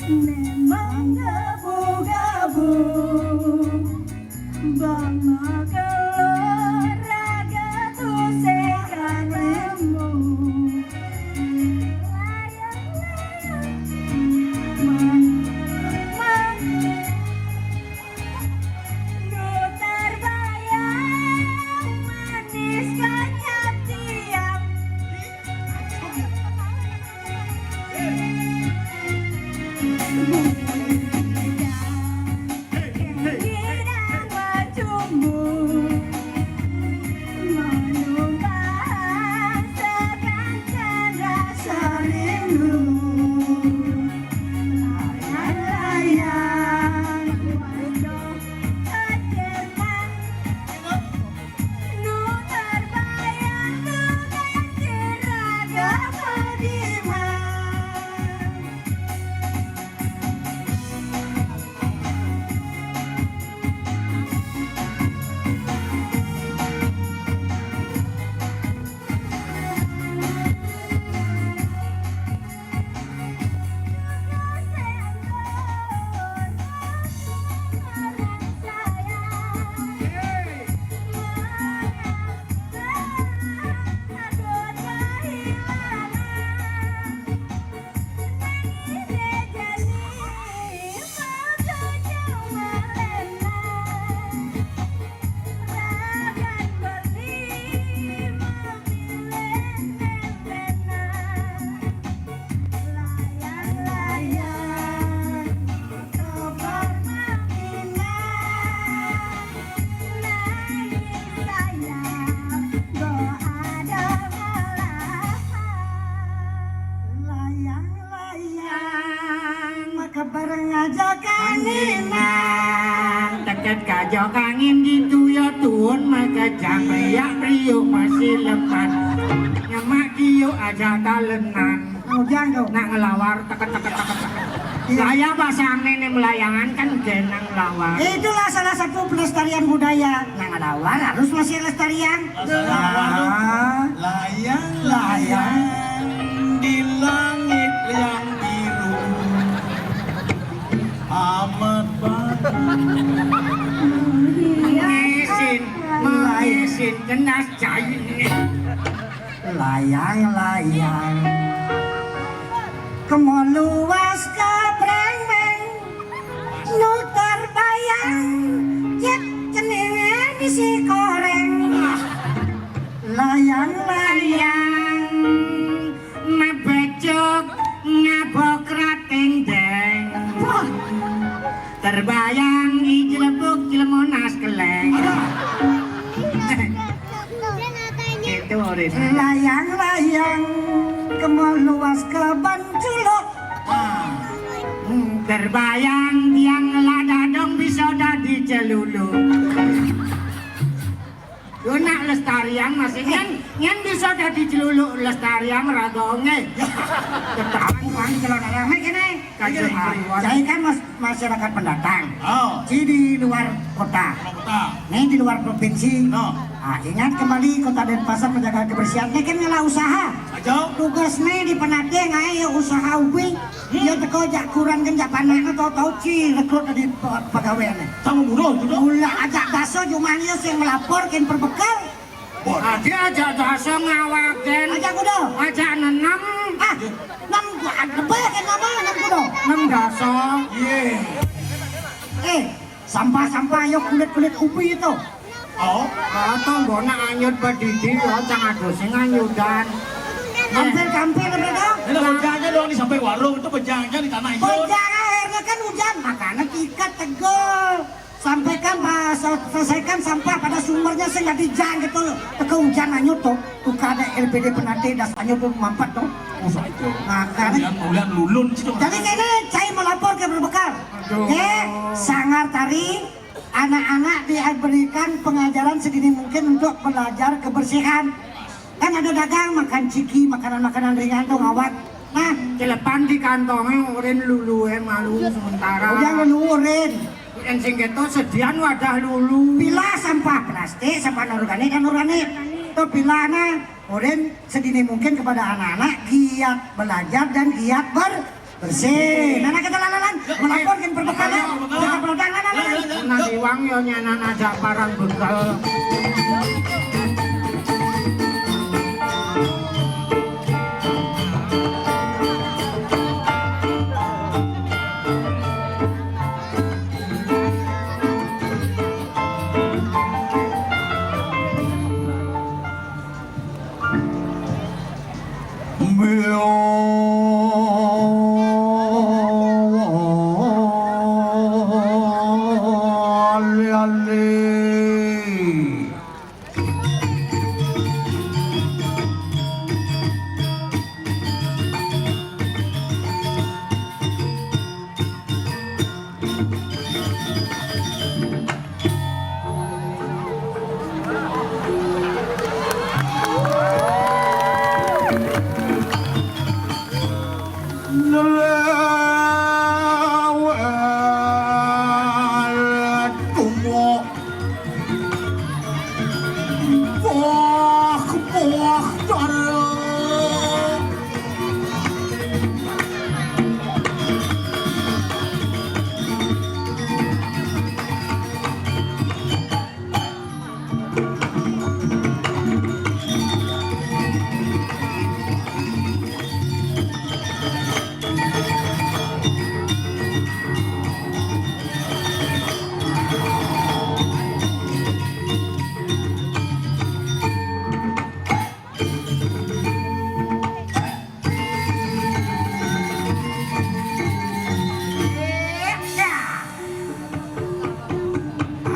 Memang gabu-gabu, bama keluarga tu sekaremu. Layang-layang, man, man, nu terbayang manis kanyang tiang. Nu terbayang tu ganjil raga Padiman. Layang-layang, maka bareng aja kanginan. Deket kajok angin gitu ya tuun, maka jang riak riuk masih leman. Nyemak kiuk aja talenan. Ujang tuh. Nak ngelawar, teket, teket, teket, teket. Iya. Lah ya, bahasa aneh nih, melayangan kan genang lawar. Itulah salah satu pelestarian budaya. Nak ngelawar harus masih lestarian. Bahasa lawar tuh. Ah. Layang-layang di langit yang biru. Amat bagus. Mengisin, mengisin, jenas cair. Layang-layang kemo luas ke brengmeng, nu terbayang jet ceningnya bisi koreng. Layang-layang mabecok ngabok rating deng. Wah. Terbayang di Cilebuk, Cilemonas, Kelek. Itu, Rin. Layang-layang kemeluas ke Banculuk. Ah. Hmm, terbayang tiang lada dong bisa dadi celulu. Yo nak lestariang masih nyen, nyen bisa dadi celulu lestariang raga onge. Ketahuan wong celana rame kene. Kacau. Saya kan mas-, masyarakat pendatang. Oh. Ci di luar kota. Luar kota. Nih di luar provinsi. No. Ah, ingat kembali Kota Denpasar menjaga kebersihan. Ini kan ngelah usaha. Aja. Tugas nih di Penate ngae ya usaha ubi. Hmm. Ya teko jak kurang kan jak panak tau-tau ci rekrut di pe-, pegawaian. Sama murah juga. Mula ajak daso jumah dia sing melapor kin perbekal. Wah. Ade ajak daso ngawaken. Ajak kuda. Ajak nenem. Ah, nem lebih kan nama nem kuda. Nem daso. Iya. Eh, sampah-sampah yo kulit-kulit ubi itu. Oh. Ah, tonggo nak anyut bedidi yo cang ado sing anyudan. Kampil-kampil mereka. Ini bejanya dong di sampai warung itu bejanya di tanah hijau. Bejanya akhirnya kan hujan, makanya tiket tegel. Sampaikan, Pak, sel-, selesaikan sampah pada sumbernya sing dadi jang gitu. Teko hujan anyut tuh. Tukar ada L P D Penate das anyut tuh mampet tuh. Masa itu. Nah, kan. Ulian, ulian lulun situ. Jadi kene cai melapor ke berbekal. Aduh. Ke Sanggar Tari, anak-anak diberikan pengajaran sedini mungkin untuk belajar kebersihan. Kan ada dagang makan ciki, makanan-makanan ringan tuh ngawat. Nah, celepan di kantongnya urin lulu eh malu sementara. Udah lulu urin. Yang sing keto sedian wadah lulu. Pilah sampah plastik, sampah organik dan organik. Tuh pilah nah, urin sedini mungkin kepada anak-anak giat belajar dan giat ber-, bersih. Nah, nah, kita lalalan melapor kan perbekalan. Jaga produk, nah, nah, nah, nah. Nah, iwang yo nyanan aja parang bekal.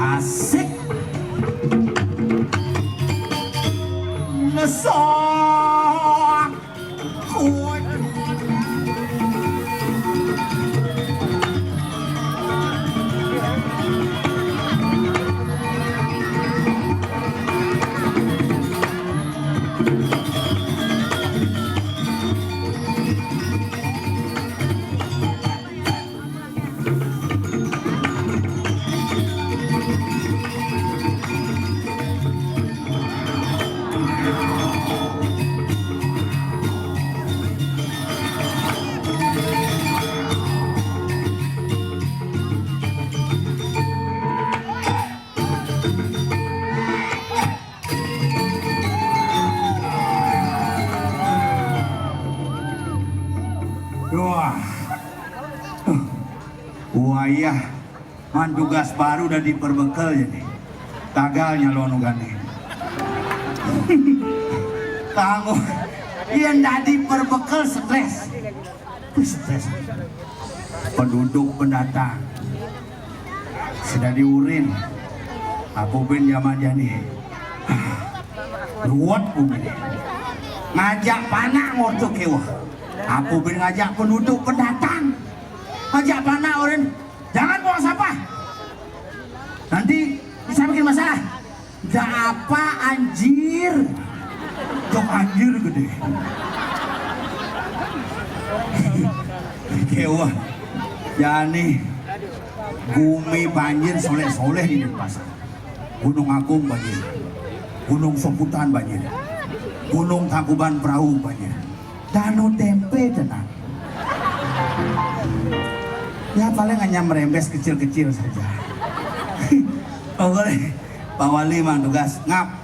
Asik. Ngesok. Kuat. Wah. Wayah man tugas baru dadi perbekel jani. Tagal nyalon ugane. Kanggo yen dadi perbekel stres. Wih, stres. Penduduk pendatang. Sudah diurin. Apa bin zaman jani? Ruwet kuwi. Ngajak panak ngorta keweh. Apa bin ngajak penduduk pendatang? Ngajak panak orang, "Jangan buang sampah. Nanti bisa bikin masalah." "Ndak apa, anjir." Cok anjir gede. Keweh. Jani gumi banjir soleh-soleh di Denpasar. Gunung Agung banjir. Gunung Soputan banjir. Gunung Tangkuban Perahu banjir. Danu tempe tenang. Ya, paling hanya merembes kecil-kecil saja. Pokoknya Pak Wali mang tugas ngap.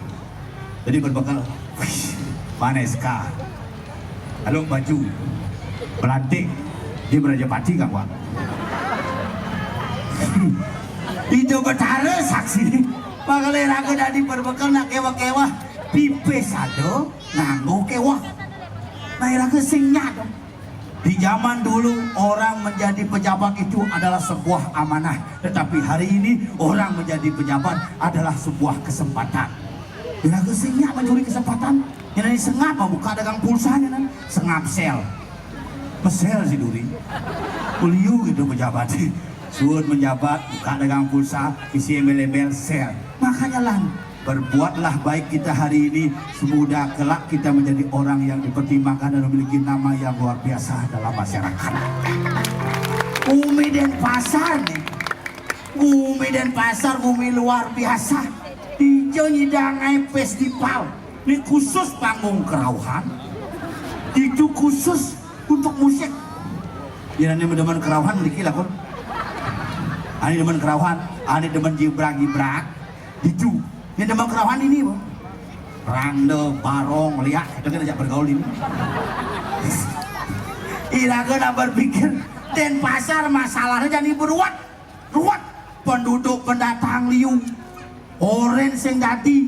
Jadi berbekel. Wih, mana S K? Lalu baju. Belantik. Di Merajapati kan, Pak? Itu betara saksi. Pagale raga dadi berbekel nak keweh-keweh. Pipis ada, nganggo keweh. Nah, raga sing nyak dong. Di zaman dulu, orang menjadi pejabat itu adalah sebuah amanah. Tetapi hari ini, orang menjadi pejabat adalah sebuah kesempatan. Iraga sing nyak mencuri kesempatan. Yang nanti sengap, buka dagang pulsa, yang nanti sengap sel. Mesel si duri. Beliau gitu pejabat. Suud menjabat, buka dagang pulsa, isi embel-embel, sel. Makanya lan, berbuatlah baik kita hari ini, semoga kelak kita menjadi orang yang dipertimbangkan dan memiliki nama yang luar biasa dalam masyarakat. Gumi Denpasar nih, gumi Denpasar, gumi luar biasa. Ijo nyidang ae festival, ini khusus panggung kerauhan, itu khusus untuk musik. Ya, ini demen kerauhan niki lakon. Ani demen kerauhan, ani demen jibrak-jibrak. Itu. Ini demen kerauhan ini, Bu. Rangda, barong, liak, itu kan ajak bergaul ini. Iraga nak berpikir, Denpasar masalahnya jadi beruat. Ruat penduduk pendatang liu. Oren sing dadi.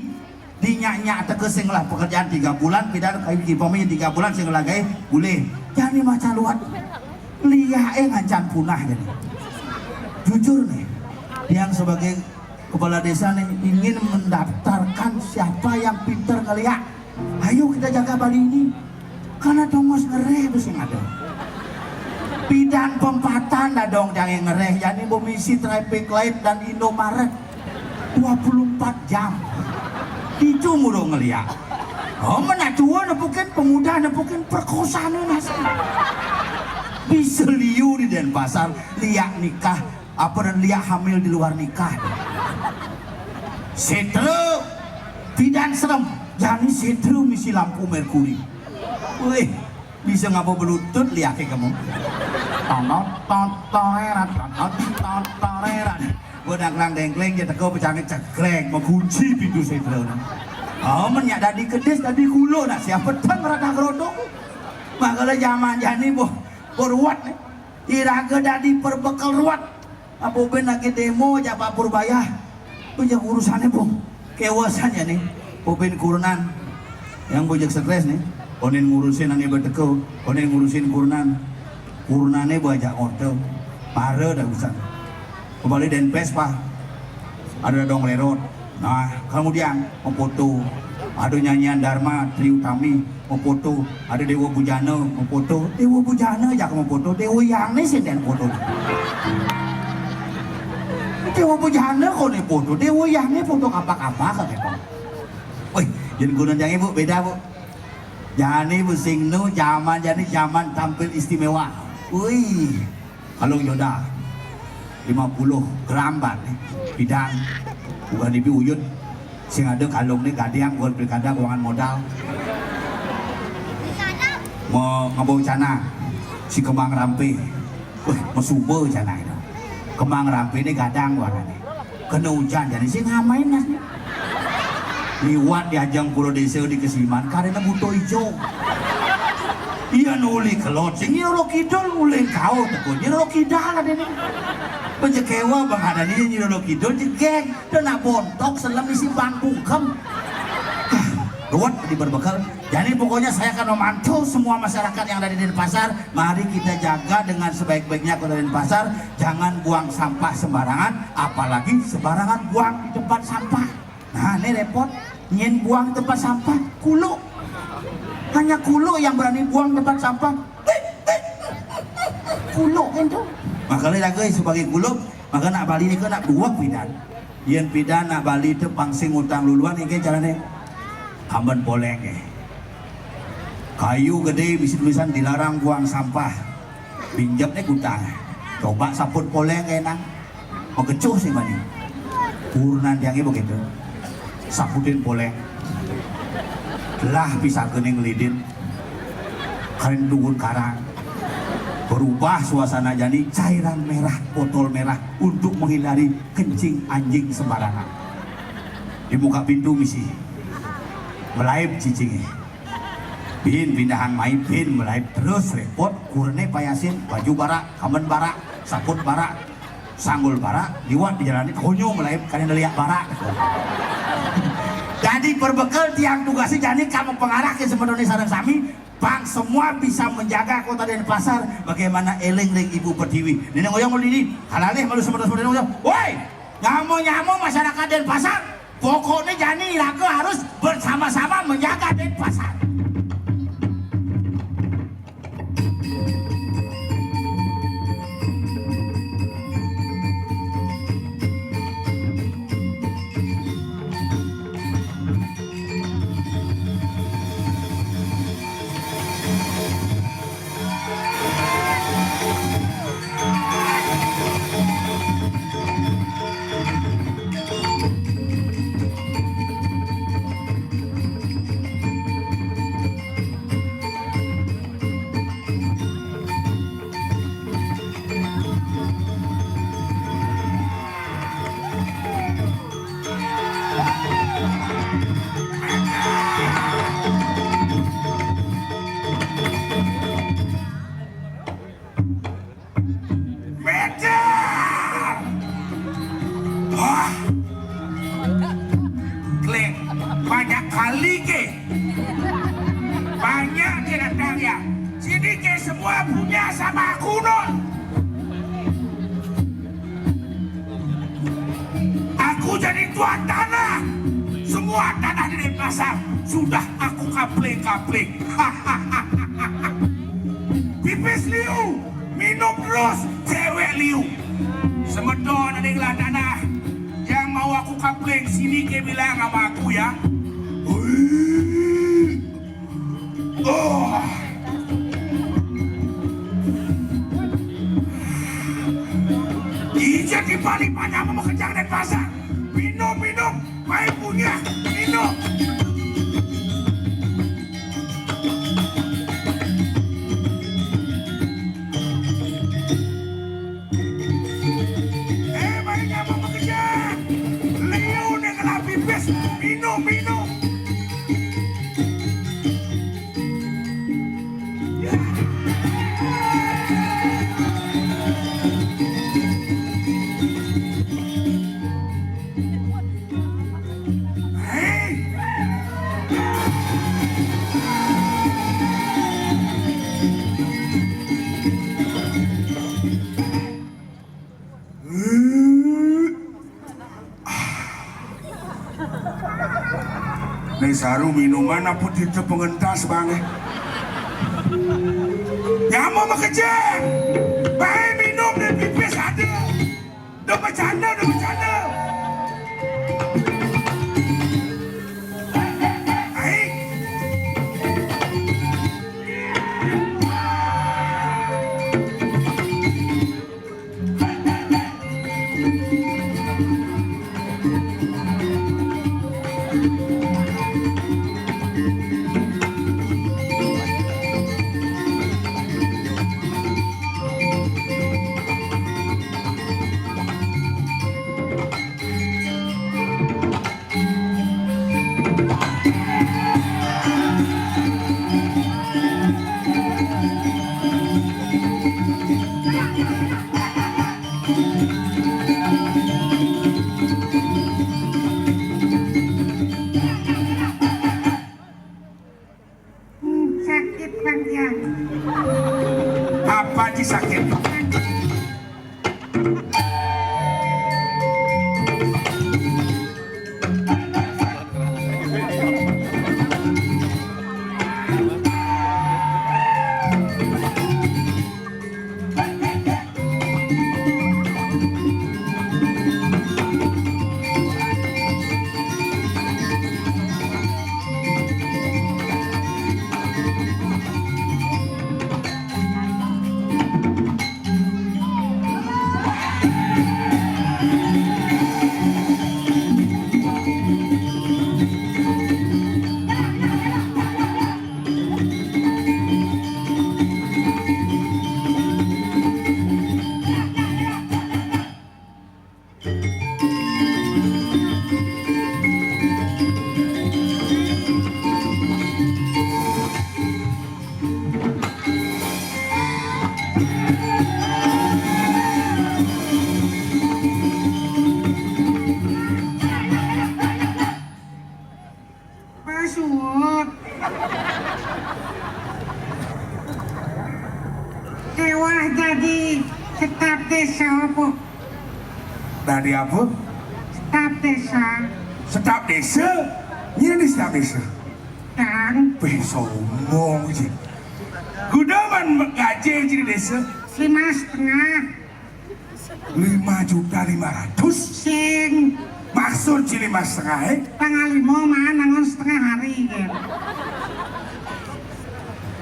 Dinyak-nyak teka sing ngelah pekerjaan tiga bulan, pidan kayu kipamnya tiga bulan sing ngelah gae, boleh. Jani macam luat. Liak eh ngancan punah jadi. Jujur nih, yang sebagai kepala desa nih ingin mendaftarkan siapa yang pinter ngeliak. Ayo kita jaga Bali ini. Karena tongos ngereh besi ada. Pidan pempatan dadong jangan ngereh. Jadi bomisi traffic light dan Indomaret dua puluh empat jam. Itu mulu ngeliak. Oh, menatua nepukin, pemuda nepukin, perkosaan mas. Bisa liu di Denpasar, liak nikah, apa dan liak hamil di luar nikah. Setra, pidan serem, jani setra misi lampu merkuri. Wih, bisa ngapa belutut liake kamu. Tonot, totorerat, tonot, totorerat. Gua dangklang dengkleng, ya teko pecahnya ceklek, mengunci pintu setra. Oh, menyak dadi kedis, dadi kulo, nak siapa teng rata kerodong. Makanya zaman jani, boh, boh ruat nih. Iraga dadi perbekel ruat. Apa ben lagi demo aja Pak Purbaya. Banyak urusannya, boh. Kewasan ya nih. Apa ben kurenan. Yang bojek stres nih. Onen ngurusin ane beteko. Onen ngurusin kurenan. Kurenane bajak ngorte. Para dah urusan. Kembali Denpes, Pak. Ada dong lerot. Nah, kemudian memfoto. Ada nyanyian Dharma, Tri Utami, memfoto. Ada Dewa Bujana, memfoto. Dewa Bujana aja memfoto. Dewa Yang nih sih dan foto. Dewa Bujana kok nih foto. Dewa Yang nih foto apa-apa kan gitu. Wih, jadi gunung jangan ibu beda bu. Jani bu sing nu zaman jani zaman tampil istimewa. Wih, kalau yoda lima puluh gram ban nih, pidan. Bukan ibi uyut. Sing ada kalung nih gadiang bukan pilkada keuangan modal. Mau ngabau cana si kembang rampe. Wah, mesuba cana itu. Kembang rampe nih gadang warnanya. Kena hujan jadi sih ngamain mas nih. Liwat di ajang pura desa di Kesiman karena buto ijo. Iya nuli kelot sing nyiro kidul nuli kau teko nyiro kidal ada nih. Penjekewa bang ada nih nyiro kidul jegeng dan nak bontok selem isi bangku kem. Ruwet di berbekal. Jadi pokoknya saya akan memantau semua masyarakat yang ada di Denpasar. Mari kita jaga dengan sebaik-baiknya kota Denpasar. Jangan buang sampah sembarangan, apalagi sembarangan buang di tempat sampah. Nah, ini repot. Nyen buang tempat sampah, kuluk. Hanya kuluk yang berani buang tempat sampah. Kuluk kan tu. Makanya lagi sebagai kuluk, maka nak bali ni ke nak dua pidan. Yen pidan nak bali tu pang sing utang luluan ni ke carane. Kamben poleng ke. Kayu gede bisi tulisan dilarang buang sampah. Pinjam ni kutang. Coba saput poleng ke nang. Makecuh sih mani. Urunan tiangnya begitu. Saputin poleng. Lah pisah kening lidin. Karen duun karang. Berubah suasana jani cairan merah, botol merah untuk menghindari kencing anjing sembarangan. Di muka pintu misi. Melaib cicingnya. Bin pindahan mai bin melaib terus repot, kurne payasin, baju barak, kamen barak, saput barak, sanggul barak, liwat di jalan itu honyo melaib kalian lihat barak. Jadi perbekel tiang tugasnya jani kamu pengarah ke sebenarnya sarang sami, bang semua bisa menjaga kota Denpasar bagaimana eleng leng ibu pertiwi. Nenek moyang mau didi, halalih malu sebenarnya sebenarnya. Woi, nyamo-nyamo masyarakat Denpasar, pokoknya jani iraga harus bersama-sama menjaga Denpasar. Medan! Wah! Klik, banyak kali ke? Banyak ke datang ya? Sini ke semua punya sama aku, no? Aku jadi tuan tanah. Semua tanah di Denpasar sudah aku kapling-kapling. Pipis liu, minum terus, cewek liu. Semeton ada gelah tanah yang mau aku kapling, sini ke bilang sama aku ya. Hui. Oh. Ijat di Bali banyak mau kejang dan pasar. Minum, minum, baik punya, minum. Eh, baik apa mau kejang? Liu dengan pipis, minum, minum. Nih saru minuman apa tidak pengentas bang eh? Nyama mah kejam. Baik minum dan pipis ada. Udah bercanda, udah bercanda. Baik. Dadi apa? Staf desa. Staf desa? Nyén dadi staf desa? Kang. Wéh, sombong sih. Kuda man gaji di desa? Lima setengah. Lima juta lima ratus? Sing. Maksud ci lima setengah, eh? Pangalimo maan nangun setengah hari, gitu.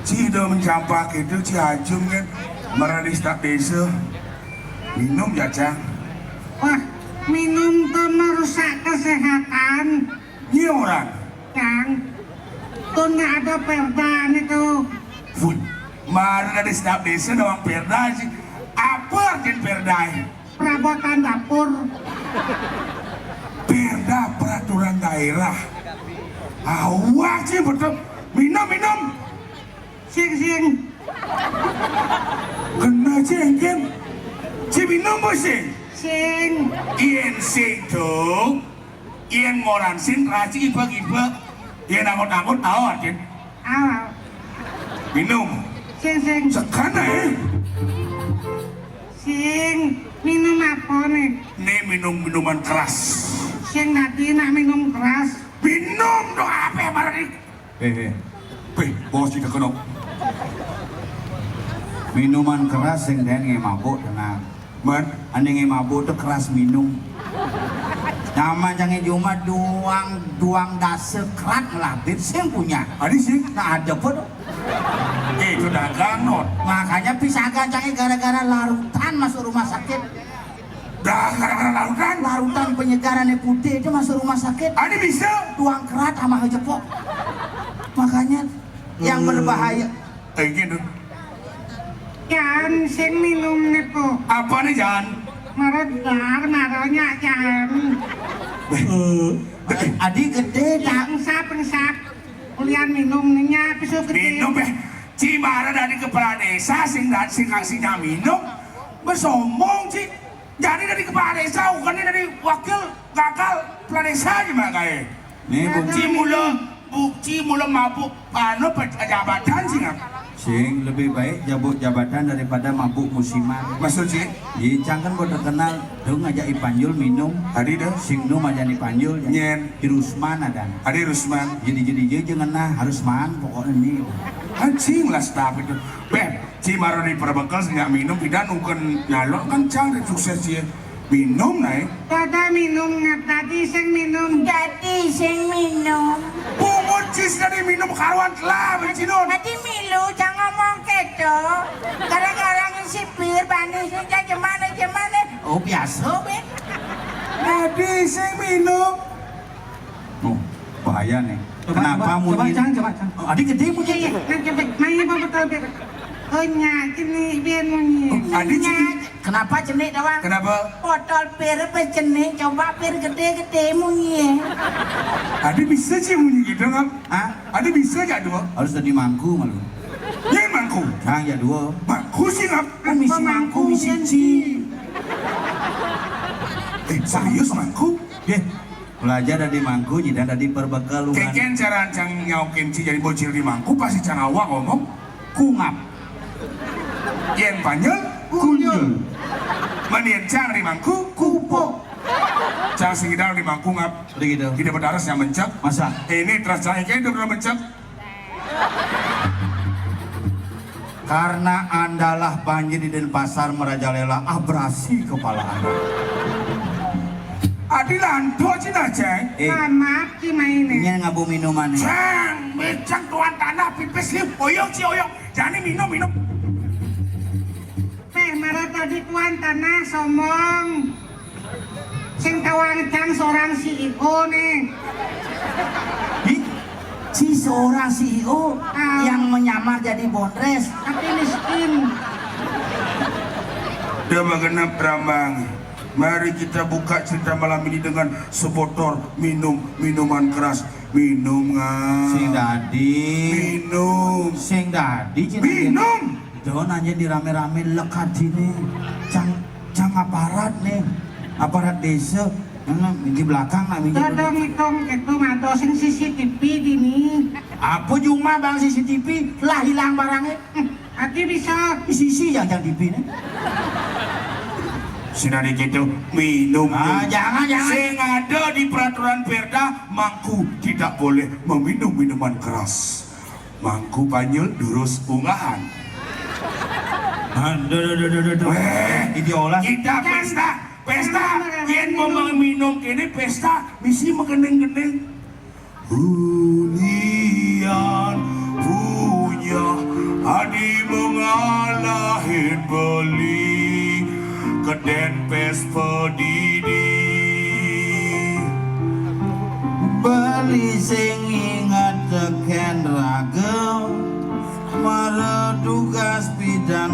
Ci do mencampak itu, ci ajum kan. Marani staf desa. Minum ya, Cang. Wah, minum tuh merusak kesehatan. Iya orang. Cang, tuh nggak ada perda nih tuh. Wih, marani staf desa doang perda sih. Apa artinya perda? Perabotan dapur. Perda peraturan daerah. Awak sih betul. Minum, minum. Sing, sing. Kena sing, kan? Si minum, Bu, sing? Sing. Yen sing, Dong. Yen moran sing, rasi ibek-ibek. Yen angut-angut, tau, Adit? Tau. Minum. Sing, sing. Segan ae. Sing, minum apa nih? Nih minum minuman keras. Sing tadi nak minum keras. Minum dong apa ya, Marani? Eh, eh. Wéh, bos tidak kena. Minuman keras sing dén nggih mabuk tenang. Man, ane nggih mabuk tuh keras minum. Nyaman jange cuma duang, duang dasa kerat ngelabit sing punya. Adi sih. Nah, ada pun. Eh, itu dagang, Not. Makanya pisaga jange gara-gara larutan masuk rumah sakit. Dah, gara-gara larutan? Larutan penyegarannya putih itu masuk rumah sakit. Adi bisa? Tuang kerat sama jepok. Makanya yang berbahaya. Eh, gitu. Jan, sing minum niku. Apa nih, Jan? Meredar, maronya, Jan. Eh, Adi gede, tak? Engsap, engsap. Kuliah minum, ninya, pisu gede. Minum, eh. Ci marani kepala desa, sing, sing, sing minum. Besombong, Ci. Jadi dari kepala desa, bukannya dari wakil gagal kepala desa aja makanya. Nih, Bu. Ci mula, Bu, ci mula mabuk, anu, pe-, jabatan sih, Ngap. Sing lebih baik jabuk jabatan daripada mabuk musiman. Maksud sih? Iya, Cang kan baru terkenal, dong ngajak Ipanjul minum. Adi dah. Sing nu ngajak Ipanjul, ya. Nyen. Di Rusman ada. Adi Rusman. Jadi, jadi, jadi, jangan nah, harus man, pokoknya ini. Anjing lah, stop itu. Beh, Ci marani perbekel sing minum, pida nungken nyalon kan cang sukses ye. Minum nae. Pada minum, Ngap, dadi sing minum. Dadi sing minum. Bungut, Ci, dadi minum karuan telah, bencinun. Dadi milu, jangan ngomong keto. Gara-gara ngisi pir, bani sing jemane, jemane. Oh, biasa, be. Dadi sing minum. Oh, bahaya nih. Coba, kenapa coba, coba, munyi? Cang, coba, Cang. Oh, Adi gede munyi. Iya, iya. Nah, coba, main apa betul, Beb? Oh, nyak, cenik, biar munyi. Oh, Adi cenik. Kenapa cenik doang? Kenapa? Botol pir apa cenik? Coba pir gede-gede munyi. Adi bisa sih munyi gitu, Ngap? Hah? Adi bisa gak dua? Harus jadi mangku malu. Ya mangku. Cang ya dua. Mangku sih, Ngap. Kan misi mangku, misi ci. Eh, serius mangku? Ye. Belajar dari mangku, nyidan dari perbekel. Keken cara cang nyaukin ci jadi bocil di mangku, pasti cang awak ngomong, kungap. Yen panyel, kunyul. Manien cang di mangku, kupo. Cang singidang di mangku, Ngap. Udah gitu. Tidak berdarah yang mencek. Masa? Ini terus cang, ini udah mencek. Karena andalah banjir di Denpasar merajalela, abrasi kepala anak. Adi lantuk cina, Ceng. Eh. Maaf, ci main, eh. Ini ngabu minuman, eh. Ceng, mecang tuan tanah, pipis liu, oyong, ci oyong. Jani minum, minum. Meh, mara tadi tuan tanah sombong. Sing tawang cang seorang C E O nih. Di, si seorang C E O yang menyamar jadi bondres. Tapi miskin. Dia mah genep rambang. Mari kita buka cerita malam ini dengan sebotol minum minuman keras. Minum, Ngap. Sing dadi. Minum. Sing dadi, Cina. Minum. Jangan aja dirame-rame lekat sini. Cang, cang aparat nih. Aparat desa. Nah, di belakang lah, minjem. Dodong hitung itu mah sing C C T V dini. Apa cuma bang C C T V? Lah hilang barangnya. Ati bisa. Sisi yang yang dipin. Sinari gitu, minum. Ah, jangan, jangan. Sing ada di peraturan Perda, mangku tidak boleh meminum minuman keras. Mangku panjul durus unggahan. Aduh, aduh, aduh, aduh, aduh. Weh, ini diolah. Kita pesta, pesta. Yen mau minum kene pesta, misi megeneng-geneng. Ulian punya adi mengalahin beli keden pes pedidi. Beli sing ingat teken raga, mara tugas pidan,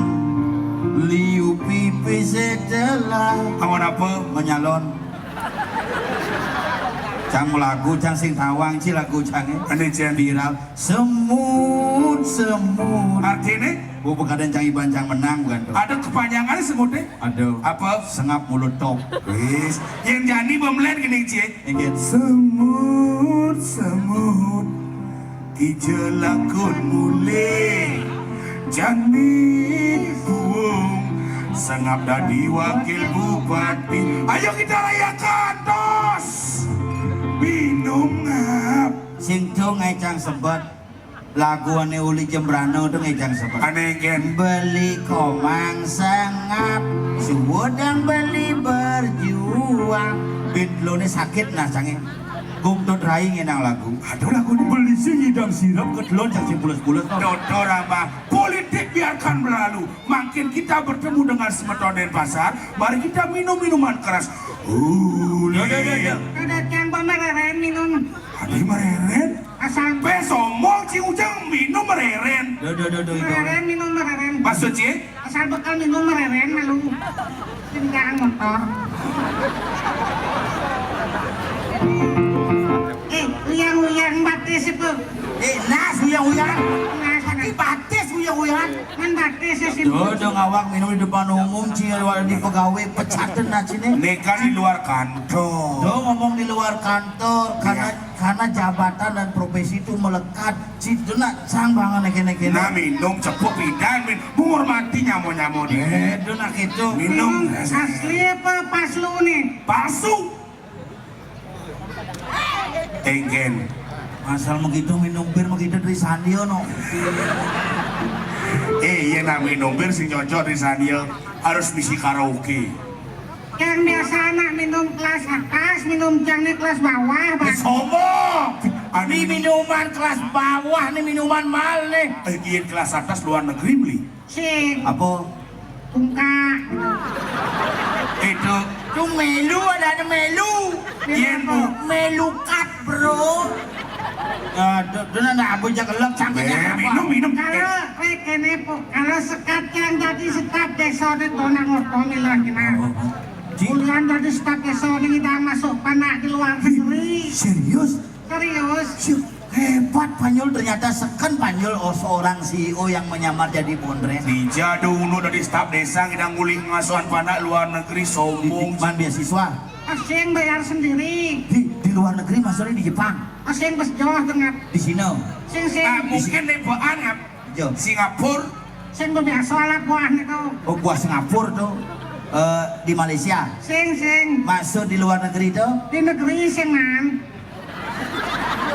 liu pipi setelah. Amun apa? Menyalon. Cang lagu, cang sing tawang ci lagu cang, eh. Ane cang viral. Semut, semut. Artine? Bu, bukan cang iban cang menang, bukan tuh. Ada kepanjangannya semutnya? Ada. Apa? Sengap mulut top. Wis, yang jani bemlen gini, Ci. Inggih. Semut, semut. Ija lakun mulih jani buung sengap dadi wakil bupati. Ayo kita rayakan, tos. Minum ngap. Sing dong ae cang sebet. Lagu ane uli jembrano dong ae cang sebet. Ane gen. Beli komang sengap, suwedang beli berjuang. Bit lone sakit nah cange. Gumtut rai ngenang lagu. Aduh, lagu ini beli sing idang sirap kedelon cang sing pules-pules. Dodor apa? Politik biarkan berlalu. Makin kita bertemu dengan semeton Denpasar, mari kita minum minuman keras. Uli. Yo, yo, yo, yo. Ada cang pamereren minum. Adi mereren? Asal. Be sombong, Ci Ujang minum mereren. Yo, yo, yo, yo, yo. Mereren, minum mereren. Maksud Ci? Asal bekal minum mereren malu. Kendaraan motor. Eh, uyang-uyang batis itu. Eh, nas uyang-uyang. Nas, nas. Di batis uyang-uyang. Kan batis ya sih. Tuh, dong awak minum di depan umum, Ci, di pegawai pecatan nah, Ci, nih. Ini kan di luar kantor. Tuh, ngomong di luar kantor, karena, iya, karena jabatan dan profesi itu melekat. Ci, dona sang banget nek-nek. Nah, minum cepuk pidan, min. Menghormati nyamo-nyamo di. Eh, dona gitu. Minum. Minum asli apa palsu nih? Palsu. Tenggen. Asal begitu minum bir begitu dari Sandio, no. Eh, iya, nah, minum bir sing cocok dari Sandio harus bisi karaoke. Yang biasa anak minum kelas atas, minum cangnya kelas bawah, Bang. Eh, sombong. Ini minuman kelas bawah, nih minuman mahal nih. Eh, iya, kelas atas luar negeri beli. Sing. Apa? Tungkak. Itu. Itu melu, ada, ada melu. Iya, Bu. Melukat, bro. Aduh, dona ndak apa jak elek cangkeme. Eh, apa? Minum, minum. Kalau kayak kene, Bu, kalau sekat yang tadi staf desa di Tonang Oto milah kena. Oh, oh. Ci. Kuliah dari staf desa ini udah masuk panak di luar negeri. Serius? Serius. Syuk, hebat Panyul, ternyata seken Panyul, oh, seorang C E O yang menyamar jadi bondres. Dija dulu dari staf desa ngidang nguli ngasuhan panak luar negeri, sombong. Man beasiswa. Asing bayar sendiri. Di, di luar negeri maksudnya di Jepang. Asing bes joh dengan. Di sini. Sing sing. Ah, mungkin di Baan, ngap. Jo. Singapura. Sing bebiasa lah buah niku. Oh, buah Singapura tuh. Eh, di Malaysia. Sing sing. Masuk di luar negeri tuh. Di negeri sing, man.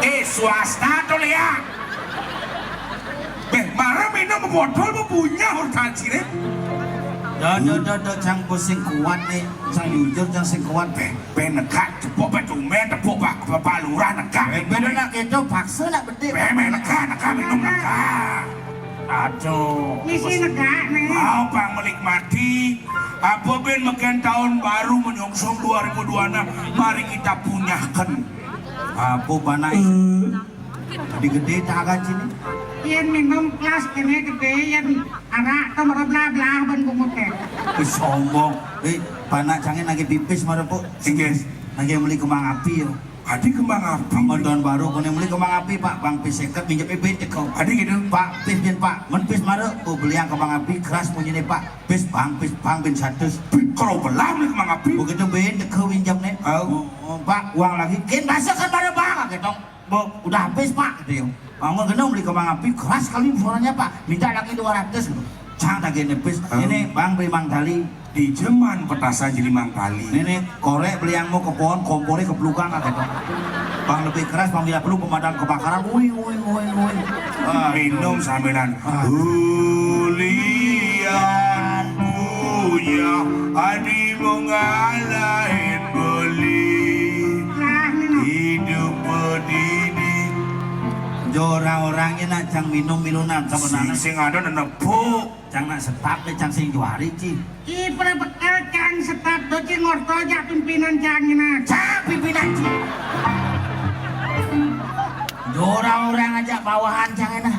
Eh, swasta tuh, Lia. Beh, mara minum botol mau punya urtansi deh. Dah, dah, dah, dah, cang pusing kuat nih. Cang jujur, cang sing kuat. Beh, beh, negak, tepuk, beh, tumben, tepuk, Pak, Pak Lurah, negak. Eh, beh, nak gitu, paksa nak bedik. Beh, beh, negak, negak, minum, negak. Aduh. Misi negak nih. Mau, Pak, menikmati. Apa ben meken tahun baru menyongsong dua ribu dua enam. Mari kita punyakan. Apa panak? Di gede tangan sini. Yen minum kelas kene gede, yen arak tuh merah belah-belah ban bungut ya. Ih, sombong. Eh, panak cangin lagi pipis mara, Bu. Inggih. Lagi beli kembang api ya. Adi kembang api. Amun tahun baru kene beli kembang api, Pak. Bang pis seket minjem ebet teko. Adi gitu. Pak, pis yen, Pak. Men pis mara, oh, beli yang kembang api keras punyine, Pak. Pis, Bang, pis, Bang, bin satus. Kalau belah beli kembang api. Begitu bin teko minjem nih. Oh. Oh, Pak, uang lagi. Kin basa kan mara, Bang, gitu. Bu, udah habis, Pak, gitu ya. Bangun kena beli kembang api, keras sekali suaranya, Pak. Minta lagi dua ratus, gitu. Cang lagi nepis. Hah? Ini, Bang, beli Mang Dali. Di jaman petasan Jelimang Kali. Ini, nih, korek beliangmu ke pohon, kompornya keplukan aja, Bang. Bang, lebih keras, Bang, bila perlu pemadam kebakaran. Woi, woi, woi, woi. Ah, minum sambilan. Ah. Ulian punya adi mengalahin beli. Hidup pedidi. Orang-orangnya nak cang minum minuman sama sing, sing ada nenepuk. Cang nak setap deh, cang sing juari, Ci. Ci, pada bekal cang setap do, Ci, ngorto aja pimpinan cang ini. Cang pimpinan, Ci. Orang-orang aja bawahan cang ini.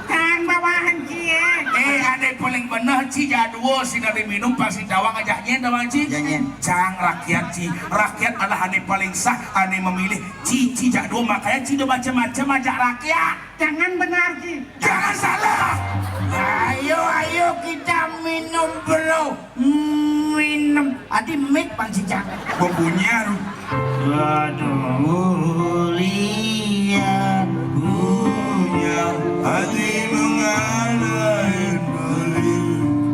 Cang bawahan, Ci, ya. Eh, ane paling bener, Ci, jadwal si dari minum pasti dawang aja nyen, dawang, Ci. Ya, nyen. Cang rakyat, Ci. Rakyat adalah ane paling sah, ane memilih. Ci, Ci, jadwal makanya Ci do macam-macam aja rakyat. Jangan benar, Ci. Jangan salah. Ayo, ayo kita minum, bro. Minum. Adi mik, Bang Cicak. Bumbunya. Waduh, lihat. Punya hati mengalir beli.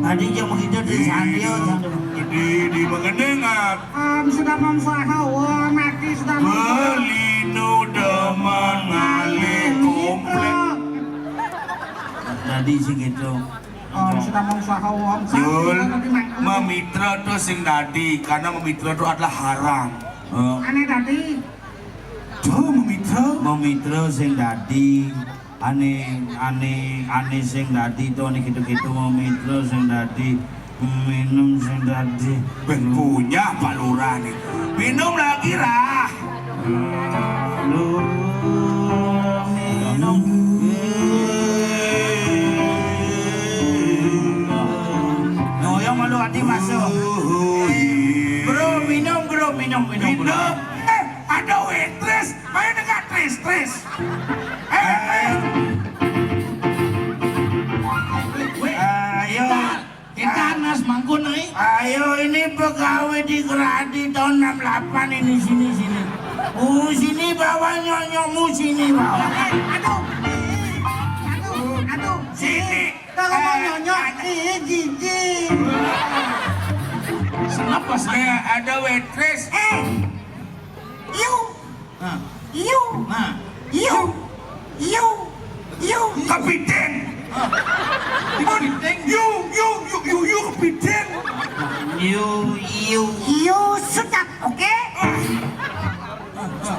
Adi jangan begitu, di sandio, jangan. Di, di mengenengak. Om sudah mom swaha, om mati sudah mom swaha. Beli nu demen ngalih komplek. Tadi segitu. Om sudah mom swaha, om Yul, memitra tuh sing dadi, karena memitra tuh adalah haram. Oh. Ane dadi. Tuh memitra. Memitra sing dadi. Ane, ane, ane sing dadi to, ane gitu-gitu, mau mitro sing dadi, minum sing dadi. Ben punya Pak Lurah nih. Minum lagi, Rah. Lu minum. Ngoyong malu hati masuk. Bro, minum, bro, minum, minum, bro. Minum. Eh, ada waitress. Ayo dekat, Tris, Tris. Eh, Tris. Ayo. Kita, kita nas mangkun, ai. Ayo, ini pegawai di Geradi tahun enam delapan ini, sini, sini. Uh, sini bawa nyonyokmu, sini bawa. Aduh. Aduh, aduh. Sini. Kalau mau nyonyok, ih, jijik. Senep pas saya ada waitress. Eh, you. Nah. You. Nah. You. You. You. Kepiting. Ah. Kepiting. You, you, you, you, you kepiting. You, you. You sedap, oke? Ah.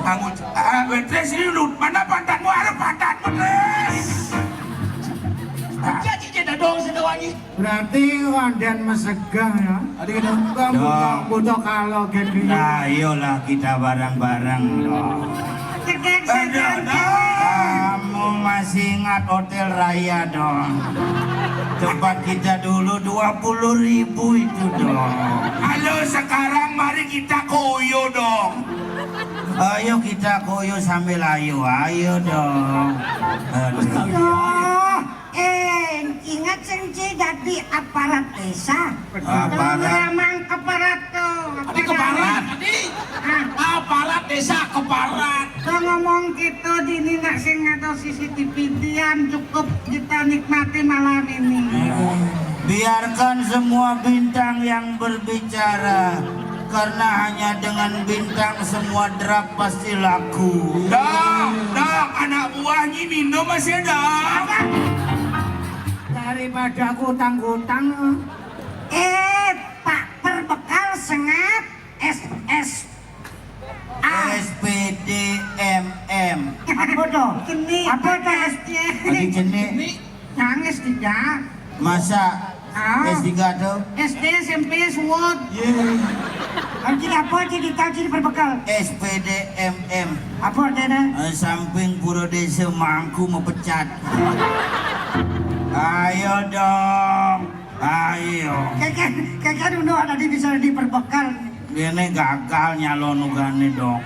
Angut, ah, waitress ini lu, mana pantatmu? Ada pantatmu, Tris? Jadi dia dah dong sini wangi. Berarti wandhan mesegah ya. Adi kena. Bang, butuh, butuh kalau gitu. Nah, iyalah kita bareng-bareng dong. Kamu masih ingat Hotel Raya dong? Tempat kita dulu dua puluh ribu itu dong. Halo, sekarang mari kita koyo dong. Ayo kita koyo sambil ayo, ayo dong. Aduh. Eh, ingat sing ci dadi aparat desa. Aparat. Ramang keparat tuh. Adi keparat, adi. Ah. Aparat desa keparat. Tuh ngomong gitu, dini nak sing ada C C T V diam, cukup kita nikmati malam ini. Biarkan semua bintang yang berbicara, karena hanya dengan bintang semua drap pasti laku. Dong, dong, anak buahnya minum masih dong. Daripada aku utang-utang. Eh, Pak Perbekal sengap S S A. S P D M M. Apa tuh? Jenik. Apa tuh? Adi jenik. Nangis tiga. Masa? Ah. S tiga tuh? S D, S M P, suwut. Anjing apa aja ditaji di Perbekal? S P D M M. Apa artinya? Eh, samping pura desa mangku mepecat. Ayo dong. Ayo. Kakek, kakek dulu ada di, bisa di Perbekal. Ini gagal nyalon ugane dong.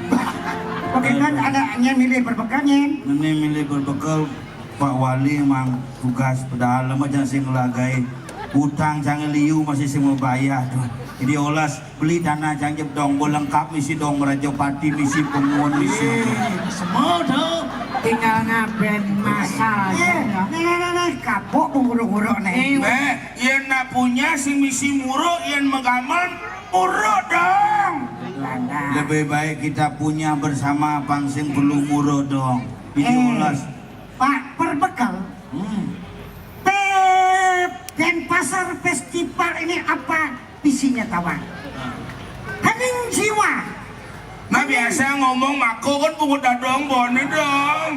Oke, kan ada yang milih Perbekal, nyen? Ini milih Perbekal, Pak Wali emang tugas pedalem aja sing ngelagai utang, jangan liu masih sing mau bayar tuh. Jadi olas beli tanah jangjep dong, bo lengkap misi dong, Merajapati misi, Penguan misi. Eh, semua dong. Tinggal ngaben masal. Eh, nih, nih, nih, nih, kapok penguruk-uruk nih. Eh, yén nak punya sing misi muruk, yén megamel muruk dong. Lebih baik kita punya bersama, pang sing perlu muruk dong. Ini Eh, ulas. Pak Perbekel. Hmm. Pe-, Denpasar Festival ini apa visinya, tawang? Hening jiwa. Nah, biasa ngomong mako kan pungut dadong bone dong.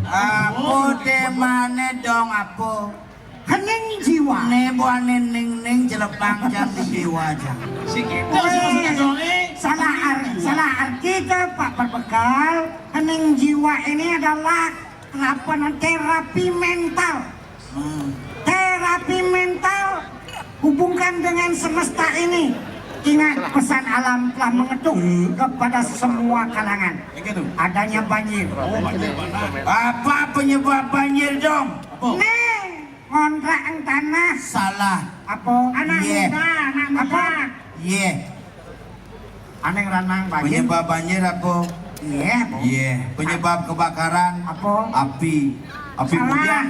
Apa temane dong apa? Hening jiwa. Ne buane ning ning jelepang jang di jiwa jang. Si kita sih maksudnya dong, eh. Salah ar-, salah arti ke Pak Perbekal. Hening jiwa ini adalah apa namanya, terapi mental. Hmm. Terapi mental hubungkan dengan semesta ini. Ingat pesan alam telah mengetuk kepada semua kalangan. Begitu. Adanya banjir. Oh, banjir mana? Apa penyebab banjir dong? Apa? Nih, ngontrak tanah. Salah. Apa? Anak Iya. muda, anak muda. Apa? Iya. Aneh ranang banjir. Penyebab banjir apa? Iya, Bu. Iya. Penyebab kebakaran? Apa? Api. Api Salah. Mudah.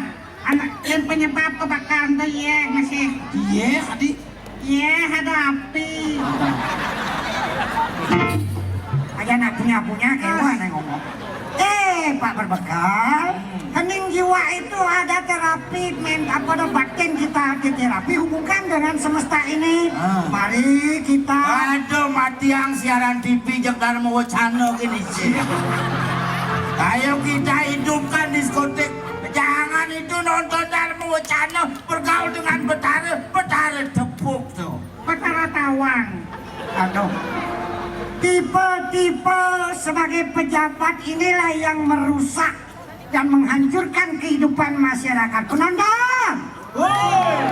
Anak yang penyebab kebakaran tuh iya masih. Iya, tadi. Iya, ada api. Aja nak punya-punya kayak Ah. gua aneh ngomong. Eh, Pak Berbekal, hening jiwa itu ada terapi men apa ada batin kita diterapi hubungkan dengan semesta ini. Ah. Mari kita Aduh, mati yang siaran T V jek Dharma Wacana gini sih. Ayo kita hidupkan diskotik. Jangan itu nonton Dharma Wacana bergaul dengan Betara, Betara tepuk tuh. Betara tawang. Aduh. Tipe-tipe sebagai pejabat inilah yang merusak dan menghancurkan kehidupan masyarakat. Penonton,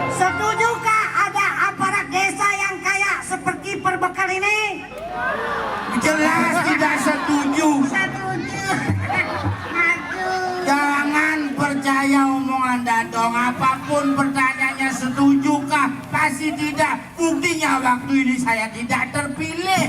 setujukah ada aparat desa yang kayak seperti Perbekal ini? Jelas tidak setuju. Setuju. Maju. Jangan percaya omongan Dadong. Apapun pertanyaannya, setujukah? Pasti tidak. Buktinya waktu ini saya tidak terpilih.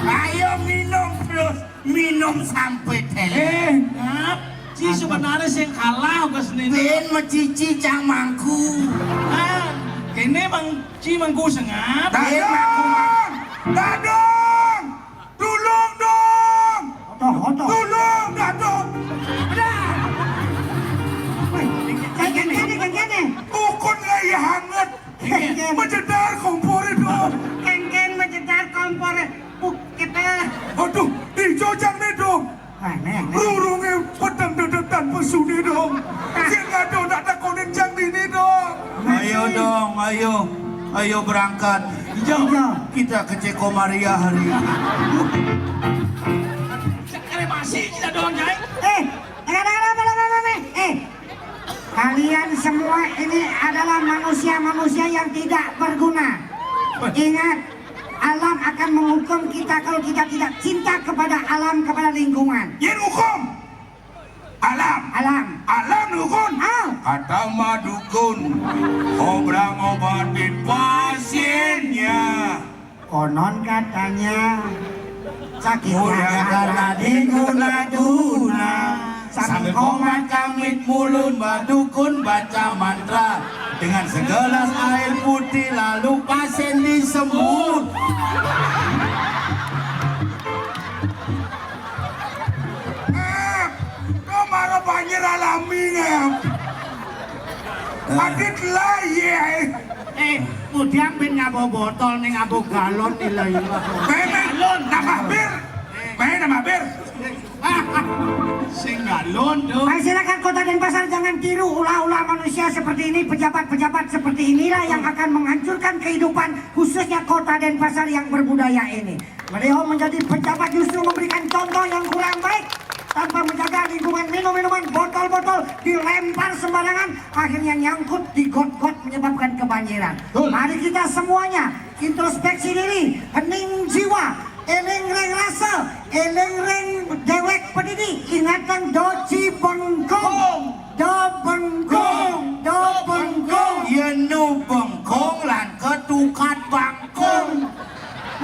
Ayo minum terus, minum sampai tele. Eh, Ngap, Ci sebenarnya sing kalah ke seni. Ben mecici cang mangku. Ah, ini Mang Ci mangku sengap. Dadong! Dadong! Tulung dong! Otoh, otoh. Tulung, Dadong! Udah! Wih, gantian nih, gantian nih. Ukun lagi hangat. Gantian. Menjedar kompor itu. Kengken menjedar kompor. Uh, kita. Aduh, ijo jang nih dong. Aneh, aneh. Rurunge pedang dedetan pesune dong. Sing ado nak takonin jang dini dong. Ayo dong, ayo. Ayo berangkat. Iya. Iya. Kita ke Ceko Maria hari ini. Sekarang masih kita doang, Jai. Eh, dengar, dengar, apa, apa, apa, apa? Eh, kalian semua ini adalah manusia-manusia yang tidak berguna. Ingat, alam akan menghukum kita kalau kita tidak cinta kepada alam, kepada lingkungan. Yen hukum. Alam. Alam. Alam dukun. Ah. Kata mah dukun. Obrak ngobatin pasiennya. Konon katanya sakitnya Mudah karena diguna-guna. Sambil komat kamit mulun badukun baca mantra. Dengan segelas air putih lalu pasien disemur. Ngap, kok marah banjir alami, Ngap? Adit lah, iya. Eh, mudiang ben ngabo botol nih, ngabo galon nih lah, iya. Memang Galon. Nambah bir. Main nambah bir. Sing galon tuh. Baik, silakan Kota Denpasar jangan tiru ulah-ulah manusia seperti ini, pejabat-pejabat seperti inilah yang akan menghancurkan kehidupan khususnya Kota Denpasar yang berbudaya ini. Beliau menjadi pejabat justru memberikan contoh yang kurang baik tanpa menjaga lingkungan, minum-minuman botol-botol dilempar sembarangan, akhirnya nyangkut di got-got menyebabkan kebanjiran. Betul. Mari kita semuanya introspeksi diri, hening jiwa, eling ring rasa, eling ring dewek pedidi, ingatan doci bengkong, do bengkong, do bengkong. Yen nu bengkong lan ketukat bangkong.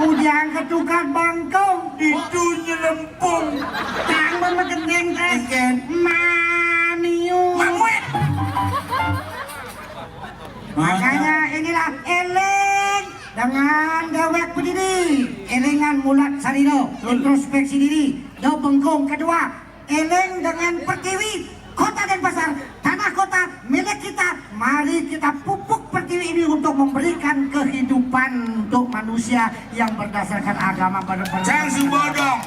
Ujang ketukat bangkong, ditu nyelempung. Tang memegendeng teh. Eken. Maniu. Mamuet. Makanya inilah eling dengan dewek berdiri, elingan mulat sariro, introspeksi diri, do bengkung. Kedua, eling dengan pertiwi, kota Denpasar, tanah kota milik kita. Mari kita pupuk pertiwi ini untuk memberikan kehidupan untuk manusia yang berdasarkan agama pada. Cang subodong,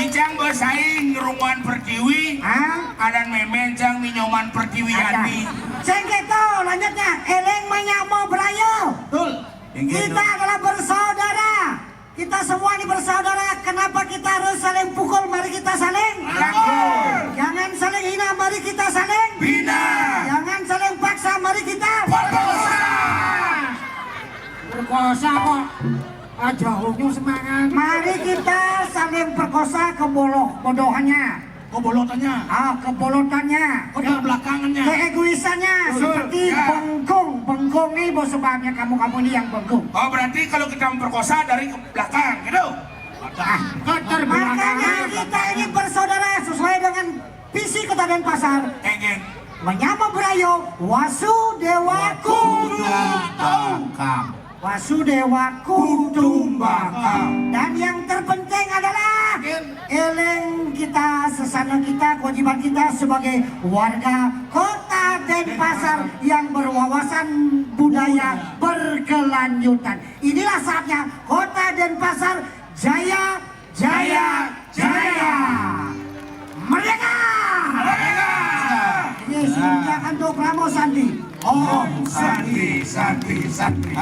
icang bersaing ngerunguan pertiwi. Ah? Adan memen cang minyoman pertiwi. Ada. Yani. Sing gitu, lanjutnya, eling manyamo berayo. Betul. Yang gitu. Kita adalah bersaudara. Kita semua ini bersaudara. Kenapa kita harus saling pukul? Mari kita saling rangkul. Jangan saling hina. Mari kita saling bina. Jangan saling paksa. Mari kita perkosa. Perkosa kok. Aja unyu semangat. Mari kita saling perkosa keboloh bodohannya. Kebolotannya. Ah, kebolotannya. Keterbelakangannya. Keegoisannya. Betul. Seperti ya. Bengkung. Bengkung nih, bos, sebabnya kamu-kamu ini yang bengkung. Oh, berarti kalau kita memperkosa dari ke belakang, gitu. Ah, keterbelakangan. Makanya kita ini bersaudara sesuai dengan visi Kota Denpasar. Enggin. Menyama berayo, Wasu Dewa Kutu. Kutumbakam. Wasu Dewa Kutumbakam. Dan yang terpenting adalah eling kita, sesana kita, kewajiban kita sebagai warga Kota Denpasar yang berwawasan budaya berkelanjutan. Inilah saatnya Kota Denpasar jaya, jaya, jaya. Merdeka! Merdeka! Ini semenjak Anto Pramo Sandi. Om Santi, Santi, Santi.